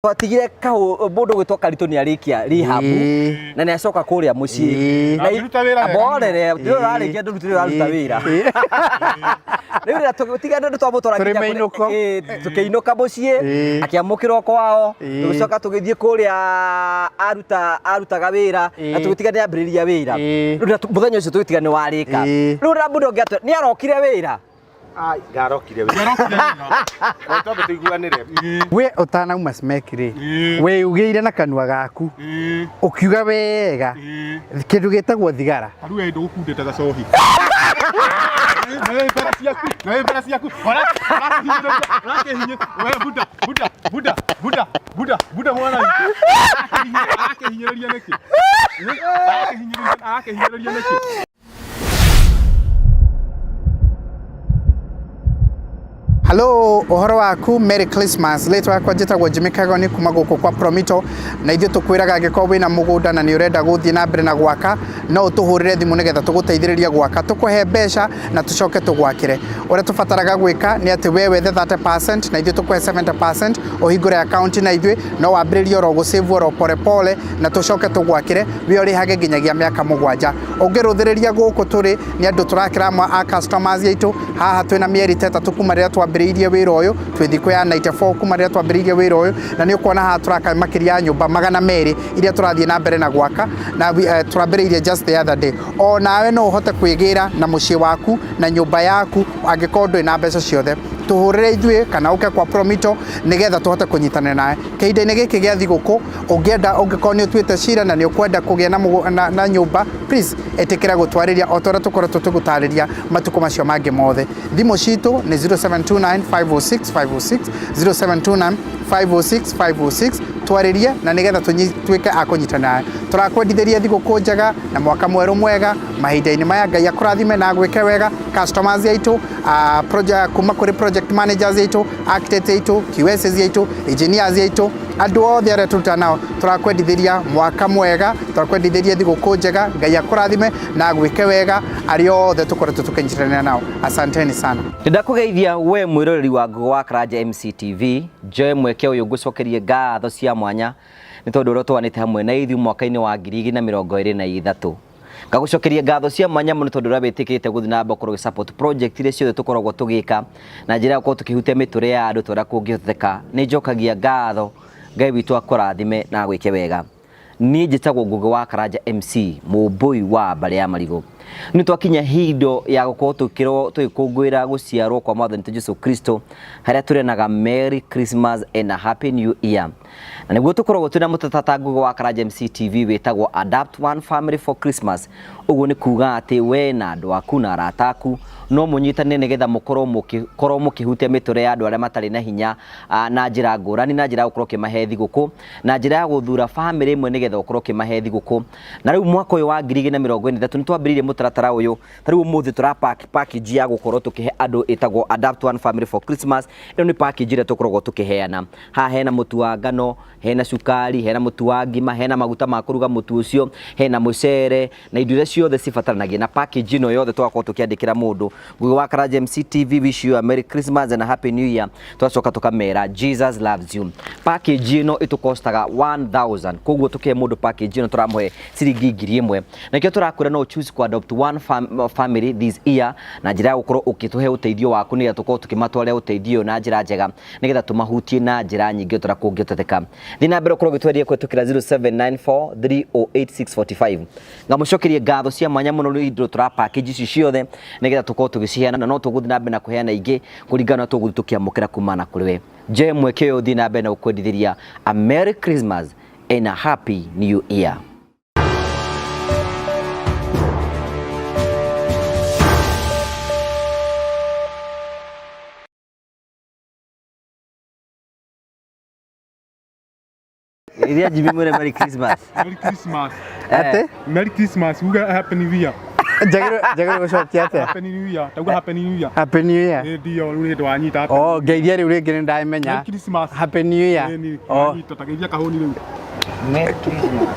Twatigire kahũ mũndũ gwĩtwo Karitũ nĩ arĩkia rehab na nĩ acoka kũrĩa mũciĩ. Na Akĩruta wĩra wega mũno. Borere, ndũrĩ ũrarĩkia ndũrutire ũraruta wĩra. Rĩu rĩrĩa tũgĩtiga ndũ twamũtwara Tũrĩ nginya kũrĩ- mainũko. Tũkĩinũka mũciĩ akĩamũkĩrwo kwao, tũgĩcoka tũgĩthiĩ kũrĩa aruta arutaga wĩra na tũgĩtiga nĩ ambĩrĩria wĩra. Rĩu rĩrĩa mũthenya ũcio tũgĩtiga nĩ warĩka. Rĩu rĩrĩa mũndũ ũngĩ atwĩra nĩ arokire wĩra. Ai, ndarokire wĩra. Ndarokire wĩra. Reke twambe tũiguanĩre. We ũtanauma Smek rĩ, wĩugĩire na kanua gaku ũkiuga wega kĩndũ gĩtagwo thigara. Rĩu we ndũgũkundĩte gacohi. Na wĩ mbere ciaku, na wĩ mbere ciaku. Ũrakĩhinyĩrĩria, ũrakĩhinyĩ. We buda, buda, buda, buda, buda, buda mwana witũ. Arakĩhinyĩrĩria nĩkĩ? Arakĩhinyĩrĩria, arakĩhinyĩrĩria nĩkĩ? Hello, ũhoro waku, Merry Christmas. Rĩtwa yakwa njĩtagwo Jimmy Kagoni kuma gũkũ kwa Promito, na ithuĩ tũkwĩraga angĩkorwo wĩna mũgũnda na nĩ ũrenda gũthiĩ na mbere na gwaka, no ũtũhũrĩre thimũ nĩgetha tũgũteithĩrĩrie gwaka, tũkũhe mbeca na tũcoke tũgwakĩre. Ũrĩa tũbataraga gwĩka nĩ atĩ we wethe 30% na ithuĩ tũkũhe 70%, ũhingũre account na ithuĩ, no wambĩrĩrie oro gũ save oro pole pole na tũcoke tũgwakĩre, we ũrĩhage nginyagia mĩaka 7. Ũngĩrũthĩrĩria gũkũ tũrĩ nĩ andũ tũrakĩra amwe a customers aitũ haha twĩna mĩeri ta 3 kuma rĩrĩa twambĩrĩirie wĩra ũyũ, twĩ thikũ ya 94 kuma rĩrĩa twambĩrĩirie wĩra ũyũ, na nĩ ũkuona haha tũraka makĩria ya nyũmba 200 iria tũrathiĩ na mbere na gwaka na tũrambĩrĩirie just the other day. O nawe no ũhote kwĩgĩra na mũciĩ waku na nyũmba yaku angĩkorwo ndũrĩ na mbeca ciothe, tũhũrĩre ithuĩ kana ũke kwa Promito nĩgetha tũhote kũnyitanĩra nawe. Kĩhinda-inĩ gĩkĩ gĩa thigũkũ ũngĩenda, ũngĩkorwo nĩ ũtuĩte cira na nĩ ũkwenda kũgĩa na nyũmba, please ĩtĩkĩra gũtwarĩria o ta ũrĩa tũkoretwo tũgũtarĩria matukũ macio mangĩ mothe. Thimũ citũ nĩ 0729 506 506, 0729 506 506, twarĩrie na nĩgetha tuĩke a kũnyitanĩra nawe. Tũrakwendithĩria thigũkũ njega na mwaka mwerũ mwega mahinda-inĩ maya. Ngai akũrathime na agwĩke wega. Customers aitũ, project, kuma kũrĩ project managers aitũ, architects aitũ, QSs aitũ, engineers aitũ, andũ othe arĩa tũrutaga nao, tũrakwendithĩria mwaka mwega, tũrakwendithĩria thigũkũ njega. Ngai akũrathime na agwĩke wega arĩa othe tũkoretwo tũkĩnyitanĩra nao. Asanteni sana. Ndakũgeithia we mwĩroreri wa Ngũgĩ wa Karanja MCTV, njoe mweke ũyũ ngũcokerie ngatho cia mwanya nĩ tondũ ũrĩa twanĩte hamwe na ithuĩ mwaka-inĩ wa 2023. Ngagũcokeria ngatho cia mwanya mũno tondũ ũrĩa wĩtĩkĩrĩte gũthiĩ na mbere gũkorwo ũgĩ support project iria ciothe tũkoragwo tũgĩka na njĩra ya gũkorwo tũkĩhutia mĩtũrĩre ya andũ ta ũrĩa kũngĩhoteka. Nĩ njokagia ngatho, Ngai witũ akũrathime na agwĩke wega. Niĩ njĩtagwo Ngũgĩ wa Karanja MC, mũmbũi wa mbarĩ ya Marigũ. Nĩ twakinya hindo ya gũkorwo tũkĩrwo tũgĩkũngũĩra gũciarwo kwa Mwathani witũ Jesu Kristo, harĩa tũrenaga Merry Christmas and a Happy New Year. Na nĩguo tũkoragwo twĩna mũtatata Ngũgĩ wa Karanja MC TV wĩtagwo Adapt One Family for Christmas. Ũguo nĩ kuga atĩ we na andũ aku na arata aku no mũnyitane nĩgetha mũkorwo mũkĩkorwo mũkĩhutia mĩtũrĩre ya andũ arĩa matarĩ na hinya na njĩra ngũrani, na njĩra ya gũkorwo ũkĩmahe thigũkũ, na njĩra ya gũthura bamĩrĩ ĩmwe nĩgetha ũkorwo ũkĩmahe thigũkũ. Na rĩu mwaka ũyũ wa 2023 nĩ twambĩrĩirie mũtaratara ũyũ. Ta rĩu ũmũthĩ tũra pack package ya gũkorwo tũkĩhe andũ ĩtagwo Adapt One Family for Christmas. Ĩno nĩ package ĩrĩa tũkoragwo tũkĩheana. Haha hena mũtu wa ngano, hena cukari, hena mũtu wa ngima, hena maguta ma kũruga mũtu ũcio, hena mũcere na indo iria ciothe cibataranagia. Na package ĩno yothe tũgakorwo tũkĩandĩkĩra mũndũ. Ngũgĩ wa Karanja MCTV wish you a Merry Christmas and a Happy New Year. Tũgacoka tũkamera Jesus loves you. Package ĩno ĩtũkostaga 1000. Koguo tũkĩhe mũndũ package ĩno tũramũhe ciringi 1000. Nakĩo tũrakwĩra no choose ku adopt one family this year na njĩra ya gũkorwo ũkĩtũhe ũteithio waku nĩgetha tũkorwo tũkĩmatwarĩra ũteithio ũyũ na njĩra njega nĩgetha tũmahutie na njĩra nyingĩ ta ũrĩa kũngĩhoteka. Thiĩ na mbere ũkorwo ũgĩtweria kũhĩtũkĩra 0794 308 645. Ngamũcokeria ngatho cia mwanya mũno nĩ indo tũra package ici ciothe nĩgetha tũkorwo tũgĩciheana, na no tũgũthiĩ na mbere na kũheana ingĩ kũringana na tũgũthiĩ tũkĩamũkĩra kumana kũrĩ we. Njoe mweke ũyũ thiĩ na mbere na gũkwendithĩria a Merry Christmas and a Happy New Year. Iria Jimmy mwĩre Merry Christmas. Merry Christmas. Atĩ? Merry Christmas. Uga Happy New Year. Njagĩrĩirwo gũcokia atĩa? Happy New Year. Tauga Happy New Year. Happy New Year. Ĩ ndio rĩu nĩ wanyita. Happy Oh, ngeithia rĩu rĩngĩ nĩ ndamenya. Merry Christmas. Happy New Year. Ĩ ni Oh. wanyita ta geithia kahũni rĩu. Merry Christmas.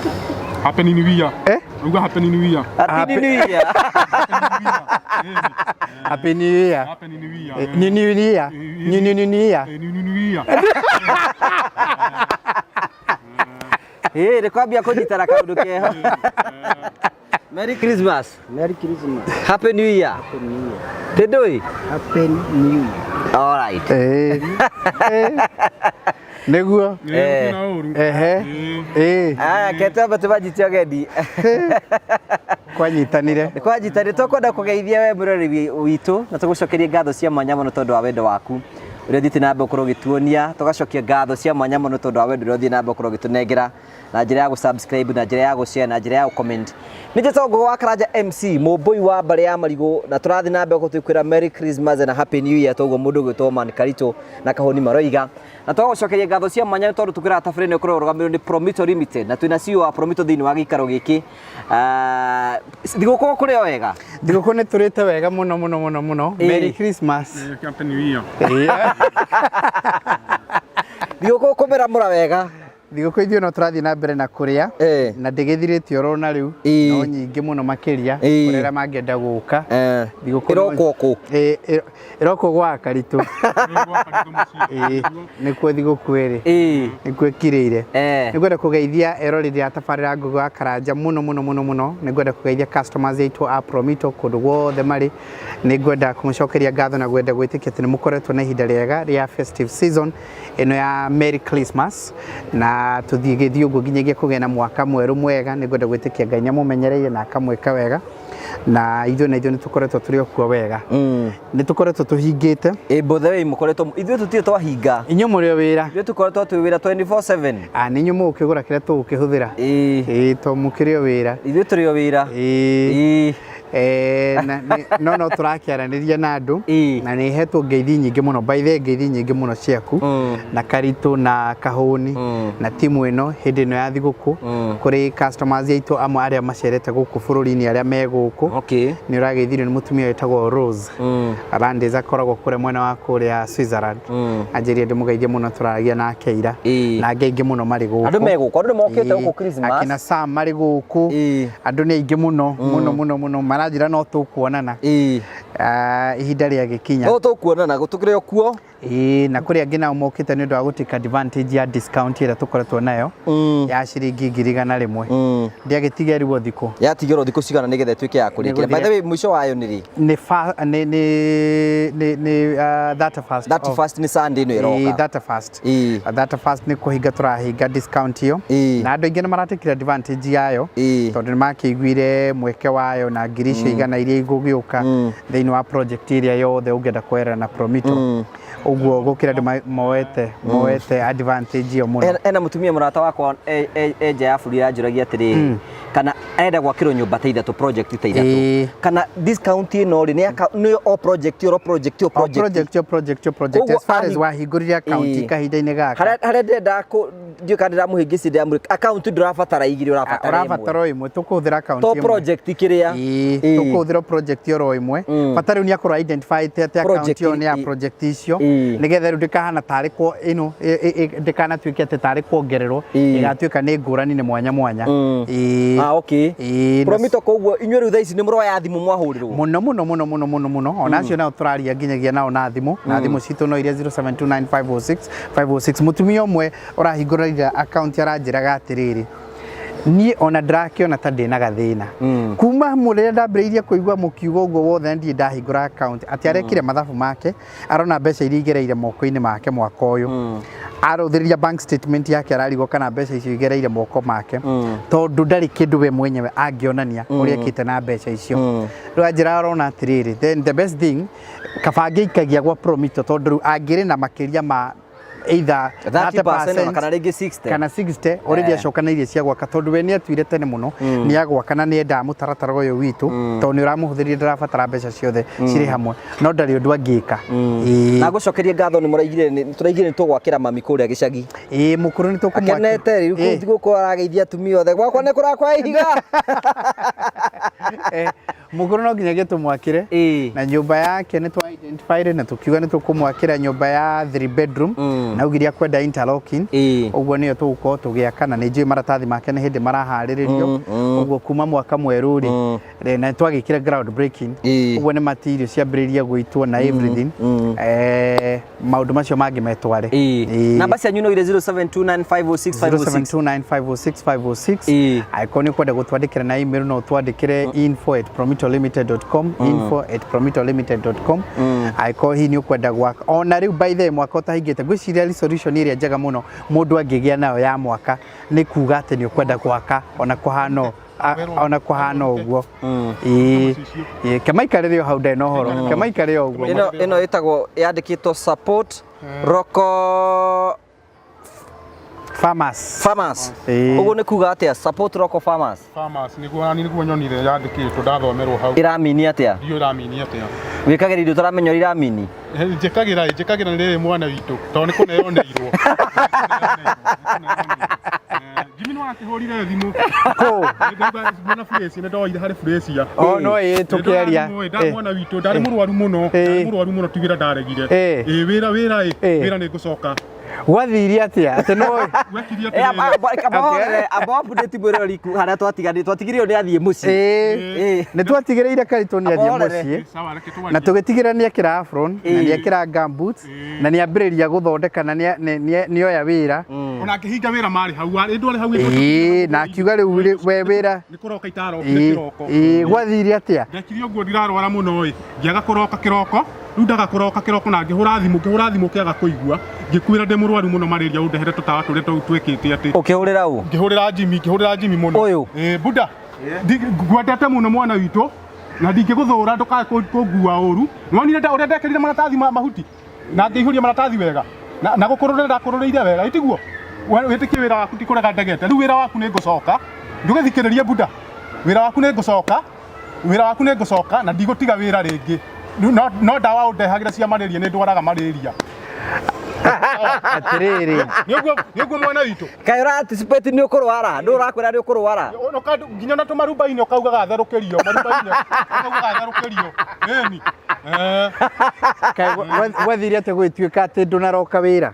Happy New Year. Eh? Uga happy new year. Happy New Year. Happy New Year. Happy new year. New New Year. New New New Year. New new year. Ĩ, nĩ kwambia kũnyitana kaũndũ keho. Merry Christmas. Merry Christmas. Happy New Year. Happy New Year. Tĩndũĩ? Happy New Year. All right. Eh. Eh. Nĩguo. Eh. Na ũru. Ehe. Eh. Aya, ke twambe tũmanyitie ũgeni. Kwanyitanire. Nĩ kwanyitanire tũkwenda kũgeithia we mwĩroreri witũ na tũgũcokerie ngatho cia mwanya mũno tondũ wa wendo waku ũrĩa ũthiĩte na mbere gũkorwo ũgĩtuonia, tũgacokia ngatho cia mwanya mũno tondũ wa wendo ũrĩa ũthiĩ na mbere gũkorwo ũgĩtũnengera na njĩra ya gũ-subscribe, na njĩra ya gũ-share, na njĩra ya gũ-comment. Nĩ njĩtagwo Ngũgĩ wa Karanja MC, mũmbũi wa mbarĩ ya marigũ, na tũrathiĩ na mbere gũtwĩkwĩra Merry Christmas and a Happy New Year, toguo mũndũ ũgwĩtwo Man Karitũ na Kahũni maroiga. Na twagũcokeria ngatho cia mwanya nĩ tondũ tũkwĩraga tabarĩra ĩno ĩkoragwo ĩrũgamĩrĩirwo nĩ Promito Limited, na twĩna CEO wa Promito thĩinĩ wa gĩikaro gĩkĩ. Thigũkũ kũrĩ o wega? Thigũkũ nĩ tũrĩte wega mũno mũno mũno mũno. Ĩĩ. Merry Christmas. Happy new year. Ĩĩ. Thigũkũ kũmĩramũra wega. Thigũkũ ithuĩ no tũrathiĩ na mbere na kũrĩa Ĩĩ. na ndĩgĩthirĩte oro na rĩu Ĩĩ. no nyingĩ mũno makĩria Ĩĩ. kũrĩ arĩa mangĩenda gũka. Thigũkũ no- Ĩrokwo kũ? Ĩĩ, ĩrokwo gwa Karitũ. Ĩĩ, nĩkuo thigũkũ ĩrĩ. Ĩĩ. Nĩkuo ĩkirĩire. Eh. Nĩngwenda kũgeithia eroreri a tabarĩra Ngũgĩ wa Karanja mũno mũno mũno mũno. Nĩngwenda kũgeithia customers aitũ a Promito kũndũ guothe marĩ. Nĩngwenda kũmũcokeria ngatho na gwenda gwĩtĩkia atĩ nĩmũkoretwo na ihinda rĩega rĩa festive season ĩno ya Merry Christmas, na tũthiĩ gĩthiĩ ũguo nginyagia kũgĩa na mwaka mwerũ mwega. Nĩngwenda gwĩtĩkia Ngai nĩamũmenyereire na akamwĩka wega, na ithuĩ na ithuĩ nĩtũkoretwo tũrĩ o kuo wega. Nĩtũkoretwo tũhingĩte. Ĩ, by the way, mũkoretwo ithuĩ tũtirĩ twahinga. Inyuĩ mũrĩ o wĩra. Ithuĩ tũkoretwo twĩ wĩra 24/7. Ah, nĩ inyuĩ mũgũkĩgũra kĩrĩa tũgũkĩhũthĩra. Ĩĩ. Ĩĩ, to mũkĩrĩ o wĩra. Ithuĩ tũrĩ o wĩra. Ĩĩ. Ĩĩ. No no tũrakĩaranĩria na andũ Ĩĩ. na nĩ hetwo ngeithi nyingĩ mũno, by the way, ngeithi nyingĩ mũno ciaku na Karitũ na Kahũni na timu ĩno hĩndĩ ĩno ya thigũkũ. Kũrĩ customers aitũ amwe arĩa macerete gũkũ bũrũri-inĩ arĩa me gũkũ. Okay. Nĩ ũrageithirio nĩ mũtumia wĩtagwo Rose Arandes, akoragwo kũrĩa mwena wa kũrĩa Switzerland. Anjĩrire ndĩmũgeithie mũno, tũraragia nake ira. Ĩĩ. Na angĩ aingĩ mũno marĩ gũkũ. Andũ me gũkũ, andũ nĩ mokĩte Ĩĩ. gũkũ Christmas. Akina Sam marĩ gũkũ. Ĩĩ. Andũ nĩ aingĩ mũno mũno mũno mũno, maranjĩra no tũkuonana. Ĩĩ. Ihinda rĩagĩkinya. No tũkuonana, tũkĩrĩ o kuo. Ĩĩ, na kũrĩ angĩ nao mokĩte nĩ ũndũ wa gũtake advantage ya discount ĩrĩa tũkoretwo nayo ya ciringi 100,000. Ndĩagĩtigerirwo thikũ. Yatigĩrwo thikũ cigana nĩgetha ĩtuĩke ya kũrĩkĩra? By the way, mũico wayo nĩ rĩ? Nĩ fa, nĩ nĩ nĩ nĩ 31st. 31st nĩ Sunday ĩno Ĩĩ, ĩroka. 31st. Ĩĩ. 31st nĩ kũhinga tũrahinga discount ĩyo. Ĩĩ. Na andũ aingĩ nĩ maratekire advantage yayo. Ĩĩ. Tondũ nĩ makĩiguire mweke wayo na ngiri icio igana iria igũgĩũka thĩinĩ wa project ĩrĩa yothe ũngĩenda kwerera na Promito. Ũguo gũkĩra andũ moete advantage ĩyo mũno. Ena mũtumia mũrata wakwa e nja ya bũrũri aranjũragia atĩrĩrĩ, kana arenda gwakĩrwo nyũmba ta ithatũ, project ta ithatũ, Ĩĩ. kana discount ĩno rĩ nĩ o project o project o O project? project o project o project, Koguo as far as wahingũrire account Ĩĩ. kahinda-inĩ gaka. Harĩa ndĩrenda ndiũĩ kana ndĩramũhĩngĩcire, ndĩramwĩra account ndũrabatara igĩrĩ, ũrabatara ĩmwe. Ũrabatara o ĩmwe, tũkũhũthĩra account To ĩmwe. project kĩrĩa. Ĩĩ, Ĩĩ. tũkũhũthĩra project oro ĩmwe. Bata rĩu nĩ akorwo identify atĩ account Project ĩyo nĩ ya ĩ- project icio, Ĩĩ. nĩgetha rĩu ndĩkahana tarĩ kwa ĩno ndĩkanatuĩke atĩ tarĩ kuongererwo, Ĩĩ. ĩgatuĩka nĩ ngũrani, nĩ mwanya mwanya. Ĩĩ. Ah, okay. Ĩĩ, na Promito, koguo inyuĩ rĩu thaa ici nĩ mũroya thimũ mwahũrĩrwo? Mũno mũno mũno mũno mũno mũno. Ona acio nao tũraria nginyagia nao na thimũ, na thimũ citũ no iria 0729506506. Mũtumia ũmwe ũrahingũrire account aranjĩraga atĩrĩrĩ, niĩ ona ndĩrakĩona ta ndĩna gathĩna kuma rĩrĩa ndambĩrĩirie kũigua mũkiuga ũguo wothe, ndirĩ ndahingũra account. Atĩ arekire mathabu make, arona mbeca iria igereire moko-inĩ make mwaka ũyũ, arũthĩrĩria bank statement yake, ararigwo kana mbeca icio igereire moko make, tondũ ndarĩ kĩndũ we mwenyewe angĩonania ũrĩa ekĩte na mbeca icio. Rĩu anjĩra arona atĩrĩrĩ, then the best thing kaba angĩikagia gwa Promito, tondũ rĩu angĩrĩ na makĩria ma either 30% ona kana rĩngĩ 60. Kana 60 already acokanĩirie cia gwaka, tondũ we nĩ atuire tene mũno nĩ agwaka na nĩ endaga mũtaratara ũyũ witũ, tondũ nĩ ũramũhũthĩria, ndarabatara mbeca ciothe cirĩ hamwe, no ndarĩ ũndũ angĩka. Ĩĩ. Na ngũcokerie ngatho nĩ mũraigire tũraigire nĩ tũgwakĩra mami kũrĩa gĩcagi. Ĩĩ, mũkũrũ nĩ tũkũmwakĩra. Akenete rĩu Ĩĩ. kũu thigũkũ arageithia atumia othe, gwakwa nĩ kũrakwa ihiga. Mũkũrũ no nginyagia tũmwakĩre. Na nyũmba yake nĩ twa identified na tũkiuga nĩ tũkũmwakĩra nyũmba ya 3 bedroom, na augire akwenda interlocking. Ũguo nĩyo tũgũkorwo tũgĩaka, na nĩ njũĩ maratathi make nĩ hĩndĩ maraharĩrĩrio. Ũguo kuma mwaka mwerũ rĩ, na twagĩkĩra ground breaking. Ũguo nĩ material ciambĩrĩria gũitwo na everything. Maũndũ macio mangĩ metware. Namba cianyu no ire 0729506506? 0729506506. Angĩkorwo nĩ ũkwenda gũtwandĩkĩra na email, no ũtwandĩkĩre info@promitolimited.com, info@promitolimited.com. Angĩkorwo hihi nĩ ũkwenda gwaka ona rĩu, by the way, mwaka ũtahingĩte, ngwĩciria resolution ĩrĩa njega mũno mũndũ angĩgĩa nayo ya mwaka nĩ kuga atĩ nĩ ũkwenda gwaka ona kũhana ona kũhana ũguo. Ĩĩ, ĩĩ, kemaikarĩre o hau, ndarĩ na ũhoro, kemaikarĩre o ũguo. Ĩno ĩtagwo, yandĩkĩtwo "Support local farmers". Farmers. Ũguo nĩ kuga atĩa, "Support local farmers"? Farmers nĩguo nani, nĩguo nyonire yandĩkĩtwo, ndathomerwo hau. Ĩramini atĩa? Ndiũ ĩramini atĩa. Wĩkagĩra indo ũtaramenya ũrĩa iramini. Njĩkagĩra nĩ rĩrĩ, mwana witũ, tondũ nĩ kũneoneirwo. Jimmy nĩ wakĩhũrire thimũ. Kũ? Mwana Furacia, nĩ ndoire harĩ Furacia. O no ĩĩ, tũkĩaria. Nda mwana witũ ndarĩ mũrwaru mũno, ndarĩ mũrwaru mũno, ti wĩra ndaregire. Ĩ wĩra wĩra ĩ wĩra nĩ ngũcoka. Gwathirie atĩa atĩ no Gwekire Eh, atĩrĩrĩ. Amba amba update mwĩroreri harĩa twatiganire, twatigire nĩ athiĩ mũciĩ. Nĩ twatigĩrĩire Karitũ nĩ athiĩ Ahorere. mũciĩ, Sawa, reke twarie. na tũgĩtigĩrĩra nĩ ekĩra apron na nĩ ekĩra gumboots na nĩ ambĩrĩria gũthondeka na nĩ oya wĩra. Ona ngĩhinga wĩra marĩ hau, ĩ ndwarĩ hau. Ĩĩ, na akiuga rĩu we wĩra. Nĩ kũroka itarokire kĩroko. Ĩĩ, gwathire atĩa? Ndekire ũguo, ndirarwara mũno ĩ, ngĩaga kũroka kĩroko. Rĩu ndaga kũroka kĩroko na ngĩhũra thimũ, ngĩhũra thimũ kĩaga kũigua, ngĩkwĩra ndĩ mũrwaru mũno malaria, ũndehere tũtawa tũrĩa tũu twĩkĩte atĩ. Ũkĩhũrĩra ũ? Ngĩhũrĩra Jimmy, ngĩhũrĩra Jimmy mũno. Ũyũ? Ĩ buda, ngwendete mũno mwana witũ na ndingĩgũthũra, ndũkae kũngua ũru. Nĩwonire ũrĩa ndekĩrire maratathi ma mahuti na ngĩihũria maratathi wega na gũkũrũrĩra ndakũrũrĩire wega, ĩtiguo? Wĩtĩkie wĩra waku ti kũrega ndegete. Rĩu wĩra waku nĩ ngũcoka, ndũgĩthikĩrĩrie buda, wĩra waku nĩ ngũcoka, wĩra waku nĩ ngũcoka na ndigũtiga wĩra rĩngĩ. Rĩu no ndawa ũndehagĩra cia malaria, nĩ ndwaraga malaria. Atĩrĩrĩ. Nĩũguo mwana witũ. Kaĩ ũra anticipate nĩ ũkũrwara? Ndũ ũrakwĩra nĩ ũkũrwara? Nginya na tũmaruba-inĩ ũkaugaga therũkĩrio, maruba-inĩ ũkaugaga therũkĩrio, ĩni. Kaĩ gwathire atĩa gũgĩtuĩka atĩ ndũnaroka wĩra?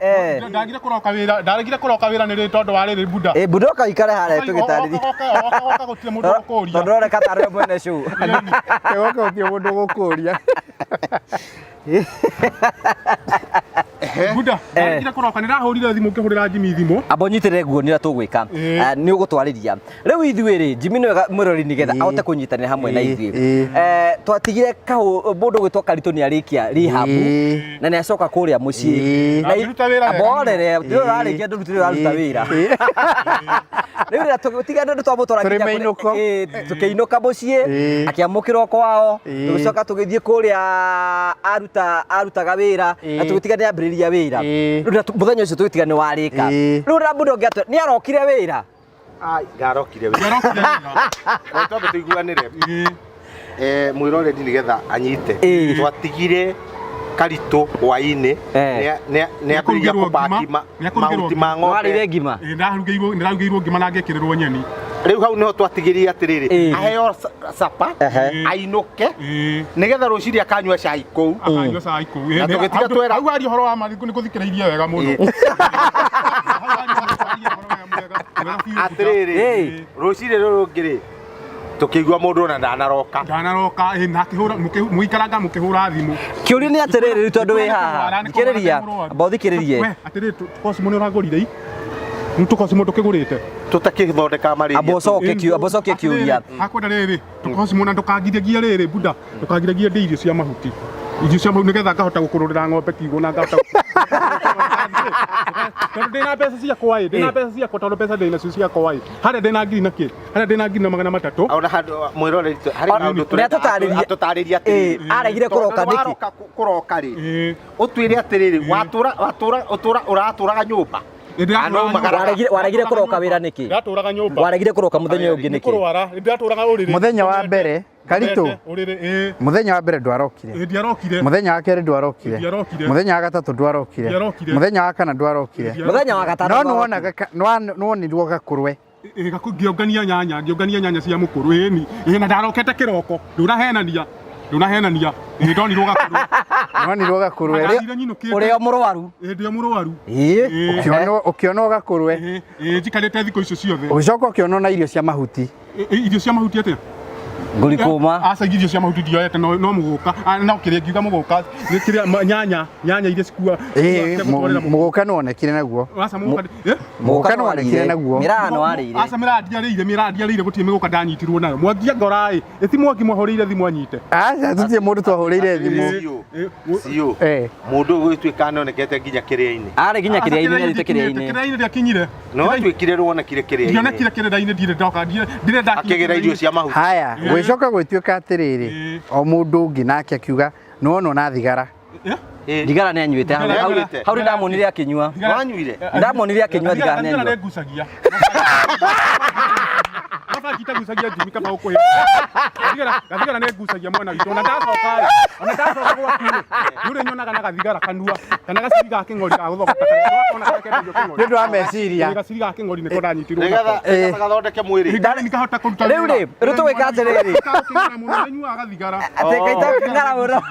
Ndagire kũroka wĩra, ndagire kũroka wĩra nĩ rĩ tondũ wa rĩrĩ, buda. Ĩ buda, ũka ũikare harĩa tũgĩtarĩria. Oka, gũtirĩ mũndũ ũgũkũria. Tondũ ũroneka tarĩ we mwene show. Kegoka gũtirĩ mũndũ ũgũkũria. Buda, ndagire kũroka, nĩ ndahũrire thimũ, ngĩhũrĩra Jimmy thimũ. Amba ũnyitĩrĩre nguo nĩrĩa tũgwĩka. Nĩ ũgũtwarĩria rĩu ithuĩ rĩ, Jimmy nĩwe mwĩrori nĩgetha ahote kũnyitanĩra hamwe na ithuĩ. Twatigire kahũ mũndũ ũgwĩtwo Karitũ nĩ arĩkia rehab na nĩ acoka kũrĩa mũciĩ. Na akĩruta wĩra wega. Amba orere, ndĩrĩ ũrarĩkia, ndũrutire ũraruta wĩra. Rĩu rĩrĩa tũgĩtiga nĩ twamũtwara Tũrĩ nginya mainũko. Tũkĩinũka mũciĩ, akĩamũkĩrwo kwao, tũgĩcoka tũgĩthiĩ kũrĩa arutaga wĩra na tũgĩtiga nĩ ambĩrĩria wĩra. Rĩu mũthenya ũcio tũgĩtiga nĩ warĩka. Rĩu na mũndũ ũngĩ atwĩra nĩ arokire wĩra. Ai, ndarokire wĩra. Ndarokire wĩra. Reke twambe tũiguanĩre. Mwĩroreri nĩgetha anyite. Twatigire Karitũ hwainĩ nĩ ambĩrĩria Nĩakũrugĩrwo kũbaki ngima. Nĩakũrugĩrwo mahuti ma Nĩwarĩire ng'ombe. ngima? Ĩĩ, nĩndarugĩirwo ngima na ngĩkĩrĩrwo nyeni. Rĩu hau nĩho twatigĩrire atĩrĩrĩ, aheo sapa, ainũke, nĩgetha rũcinĩ akanyua cai kũu. Akanyua cai kũu. Na tũgĩtiga twera Hau aria ũhoro wa ma, nĩ gũthikĩrĩirie wega mũno. Hau aria ũhoro wega, wega biũ. Atĩrĩrĩ, rũcinĩ rũrũ rũngĩ rĩ, tũkĩigua mũndũ ona ndanaroka. Ndanaroka, ĩ, na akĩhũra mũikaranga mũkĩhũra thimũ. Kĩũria nĩ atĩrĩrĩ, rĩu tondũ wĩ haha, Nĩ kũrwara, thikĩrĩria, nĩ mũrwaru. amba ũthikĩrĩrie. We, atĩrĩrĩ, tũkocimo nĩ ũragũrire i? Nĩ tũkocimo tũkĩgũrĩte. Tũtakĩthondeka marĩria. Amba ũcoke kĩũria. Akwenda rĩrĩ, tũkocimo na ndũkangiragie rĩrĩ, buda, ndũkangiragie ndĩ irio cia mahuti. Irio cia mahuti nĩgetha ngahota gũkũrũrĩra ng'ombe kiugũ na ngahota, tondũ ndĩna mbeca ciakwa ĩ, ndĩna mbeca ciakwa, tondũ mbeca ndĩ nacio ciakwa ĩ, harĩa ndĩna ngiri na kĩ, harĩa ndĩna 1,300,000. Ona handũ mwĩroreri harĩ kaũndũ Nĩ tũrenda atũtarĩrie. atũtarĩrie atĩrĩrĩ. Aregire kũroka Tondũ nĩkĩ? waroka kũroka rĩ, ũtwĩre atĩrĩrĩ, watũra watũra ũtũra ũratũraga nyũmba. Waregire kũroka wĩra nĩkĩ? Ndatũraga nyũmba. Waregire kũroka mũthenya ũyũ ũngĩ Nĩ nĩkĩ? kũrwara, ndatũraga ũrĩrĩ. Mũthenya wa mbere Karitũ, Ũrĩrĩ, ĩ. Mũthenya wa mbere ndwarokire. Ĩ, ndiarokire. Mũthenya wa kerĩ ndwarokire. Ndiarokire. Mũthenya wa gatatũ ndwarokire. Ndiarokire. Mũthenya wa kana ndwarokire. Mũthenya wa gatano No ndwarokire. nĩwonaga nĩwonirwo gakũrwe. Ngĩongania nyanya, ngĩongania nyanya cia mũkũrũ, ĩni ĩ, na ndarokete kĩroko, ndũnahenania, ndũnahenania, ĩ, ndonirwo gakũrũ. Nonirwo gakũrwe. Ndathire nyinũkĩte. Ũrĩa mũrwaru. Ĩ, ndĩ o mũrwaru. Ĩĩ. Ĩ. Ũkĩonwo, ũkĩonwo gakũrwe. Ĩ, ĩ, njikarĩte thikũ icio ciothe. Ũgĩcoka ũkĩonwo na irio cia mahuti. Ĩ, ĩ, irio cia mahuti atĩa? Ngũri kũma. Aca, irio cia mahuti ndioete, no no mũgũka. Ah, no kĩrĩa ngiuga mũgũka nĩ kĩrĩa nyanya, nyanya iria cikua. Ĩĩ, mũgũka nĩwonekire naguo. Aca, mũgũka eh? Mũgũka nĩwonekire naguo. Mĩraa nĩwarĩire. Aca, mĩraa ndiarĩire, mĩraa ndiarĩire, gũtirĩ mĩgũka ndanyitirwo nayo. Mwangi ngora ĩ, ĩti mwangi mwahũrĩire thimũ anyite. Aca, tũtirĩ mũndũ twahũrĩire thimũ. Ciũ. Ĩ, Ciũ. Eh. Mũndũ ũyũ gũgĩtuĩka nĩonekete nginya kĩrĩa-inĩ. Arĩ nginya Aca, kĩrĩa-inĩ, nĩathiĩte kĩrĩa-inĩ kĩrĩa-inĩ. kĩrĩa-inĩ ndiakinyire. No atuĩkire rwonekire kĩrĩa-inĩ. Ndionekire kĩrĩra-inĩ, ndirĩ ndoka, ndirĩ ndakinya. Akĩgĩra irio cia mahuti. Haya, gwĩcoka gwĩtuĩka atĩrĩrĩ, Ĩĩ. o mũndũ ũngĩ nake akiuga nĩwonwo na thigara. Eh? Ĩ. Thigara nĩanyuĩte hau. Thigara Hau nĩanyuĩte. hau nĩndamuonire akĩnyua. Wanyuire? Ndamuonire akĩnyua thigara Thigara nĩanyua. nĩngucagia. Baba njitagucagia njimi kaba ũkũhe. Gathigara, gathigara nĩngucagia mwana witũ. Ona ndacoka rĩ, ona ndacoka gwaku rĩ, nĩ ũrĩnyonaga na gathigara kanua, kana gaciri ga kĩng'ori ga gũthogota karĩa wakona karĩa kendagio kĩng'ori. Nĩ ũndũ wa meciria. Ĩ, gaciri ga kĩng'ori nĩko ndanyitirwo Nĩgetha nako. nĩgetha gathondeke mwĩrĩ. Nĩ nikahota kũruta Rĩu rĩ, rĩu tũgwĩka atĩrĩrĩ. Kangĩra mũno, nĩnyuaga gathigara. Atĩ kaita kĩng'ara mũno.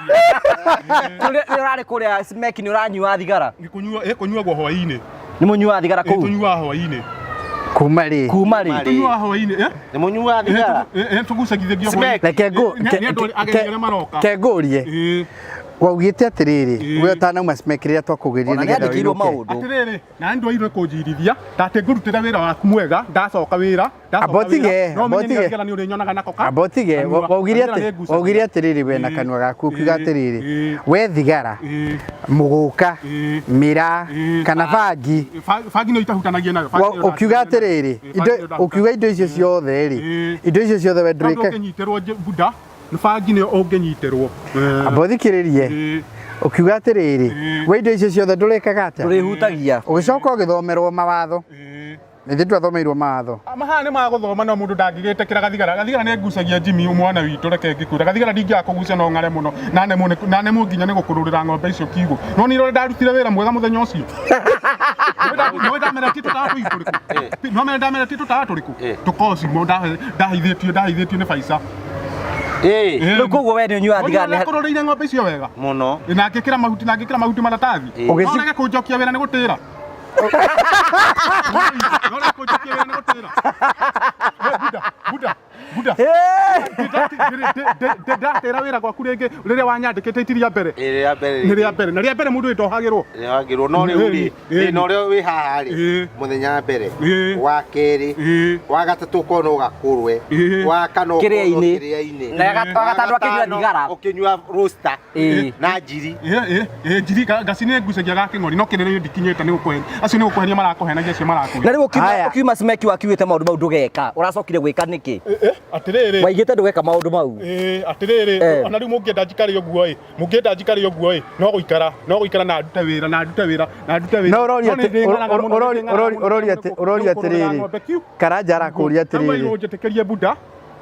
Nĩ ũrarĩ kũrĩa Smack, nĩ ũranyua thigara. Nĩ kũnyua, ĩ, kũnyuagwo hwaĩ-inĩ. Nĩ mũnyuaga thigara Ĩ, kũu? tũnyuaga hwaĩ-inĩ. Kuma rĩ? Kuma rĩ? Tũnyuaga hwaĩ-inĩ, eh? Nĩ mũnyuaga thigara? Ĩ, ĩ, tũgucagithagio hwaĩ-inĩ. Smack. Reke ngũ, Nĩ andũ ageni arĩa maroka. ke ngũrie. Ĩ. Waugĩte atĩrĩrĩ, Ĩĩ. we ũtanauma Smack rĩrĩa twakũgĩrire Ona nĩgetha nĩandĩkĩirwo ũinũke. maũndũ. Atĩrĩrĩ, na nĩ ndwairwo kũnjirithia ndatĩ ngũrutĩra wĩra waku mwega, ndacoka wĩra, ndacoka Amba ũtige, wĩra, no amba menye nĩ ũtige. gathigara nĩ ũrĩnyonaga nako ka Amba ũtige, kanua. waugire Gathigara atĩ, nĩ ngucagia. waugire atĩrĩrĩ we na Ĩĩ. kanua gaku ũkiuga Ĩĩ. atĩrĩrĩ, Ĩĩ. we thigara, Ĩĩ. mũgũka, Ĩĩ. mĩraa, Ĩĩ. kana bangi. Bangi nĩ itahutanagia nayo, bangi nĩyo Ũkiuga ndahutanagia atĩrĩrĩ, nayo. Ĩĩ, bangi nĩyo ndahutanagia. ũkiuga indo icio ciothe rĩ, Ĩĩ. indo icio ciothe we Tondũ ndũrĩka. ũngĩnyitĩrwo buda, nĩ bangi nĩyo ũngĩnyitĩrwo. Ĩĩ. Amba ũthikĩrĩrie, Ĩĩ. ũkiuga atĩrĩrĩ, Ĩĩ. we indo icio ciothe ndũrĩkaga atĩa? Ndũrĩhutagia. Ũgĩcoka ũgĩthomerwo mawatho. Ĩĩ. Nĩ twathomeirwo mawatho. Mahaha nĩ magũthoma no mũndũ ndangĩgĩtĩkĩra gathigara. Gathigara nĩ ngucagia Jimmy mwana witũ, reke ngĩkwĩra. Gathigara ndingĩaga kũgucia no ng'are mũno. Na nemwo nĩ, na nemwo nginya nĩ gũkũrũrĩra ng'ombe icio kiugũ. No nĩ ũrĩa ndarutire wĩra mwega mũthenya ũcio. Nĩũĩ ndameretie tũtawa tũigũ tũrĩkũ? Nĩũĩ ndameretie tũtawa tũrĩkũ? Tũkocimo ndaheithĩtio, ndaheithĩtio nĩ Baisa. Ĩ. Rĩu koguo we nĩ ũnyuaga thigara nĩ Nĩkũrũrĩire ng'ombe icio wega. Mũno. Na ngĩkĩra mahuti, na ngĩkĩra mahuti maratathi. Ũgĩci- No ũrege kũnjokia wĩra nĩ gũtĩra. No ũrege kũnjokia wĩra nĩ gũtĩra. Buda, buda, buda. Ndatĩra wĩra gwaku rĩngĩ rĩrĩa wanyandĩkĩte iti rĩa mbere. Ĩ, rĩa mbere. Nĩ rĩa mbere. Na rĩa mbere mũndũ ndohagĩrwo. Rĩhagĩrwo no rĩu rĩ, Ĩĩ. ĩ, no rĩo wĩ haha rĩ, Ĩĩ. mũthenya wa mbere, Ĩĩ. wa kerĩ, Ĩĩ. wa gatatũ ũkorwo no gakũrwe, Ĩĩ. wa kana ũkorwo Kĩrĩa-inĩ. kĩrĩa-inĩ, Na wa gatano akĩnyua thigara. ũkĩnyua roaster Ĩĩ. na njiri. Ĩ, ĩ, njiri ngaci nĩ ngucagia ga kĩng'ori no kĩrĩra ndikinyĩte nĩ gũkũhenia. Acio nĩ gũkũhenia marakũhenagia acio Na marakũhenia. rĩu ũkiuma Haya. ũkiuma Smack wakiugĩte maũndũ mau ndũgeka. Ũracokire gwĩka nĩkĩ? Atĩrĩrĩ. Waigĩte ndũgeka maũndũ mau. Ĩĩ, atĩrĩrĩ, Eh. ona rĩu mũngĩenda njikare ũguo ĩ, mũngĩenda njikare ũguo ĩ, no gũikara, no gũikara na ndute wĩra, na ndute wĩra, na ndute wĩra. No ũroria No nĩ atĩ- ndĩng'araga mũno, ũroria- nĩ ndĩng'araga ũroria- mũno, ũroria atĩ- ũroria nĩ gũkũrũrĩra atĩrĩrĩ, ng'ombe kiu. Karanja arakũria Rĩu wairwo atĩrĩrĩ, ũnjĩtĩkĩrie buda,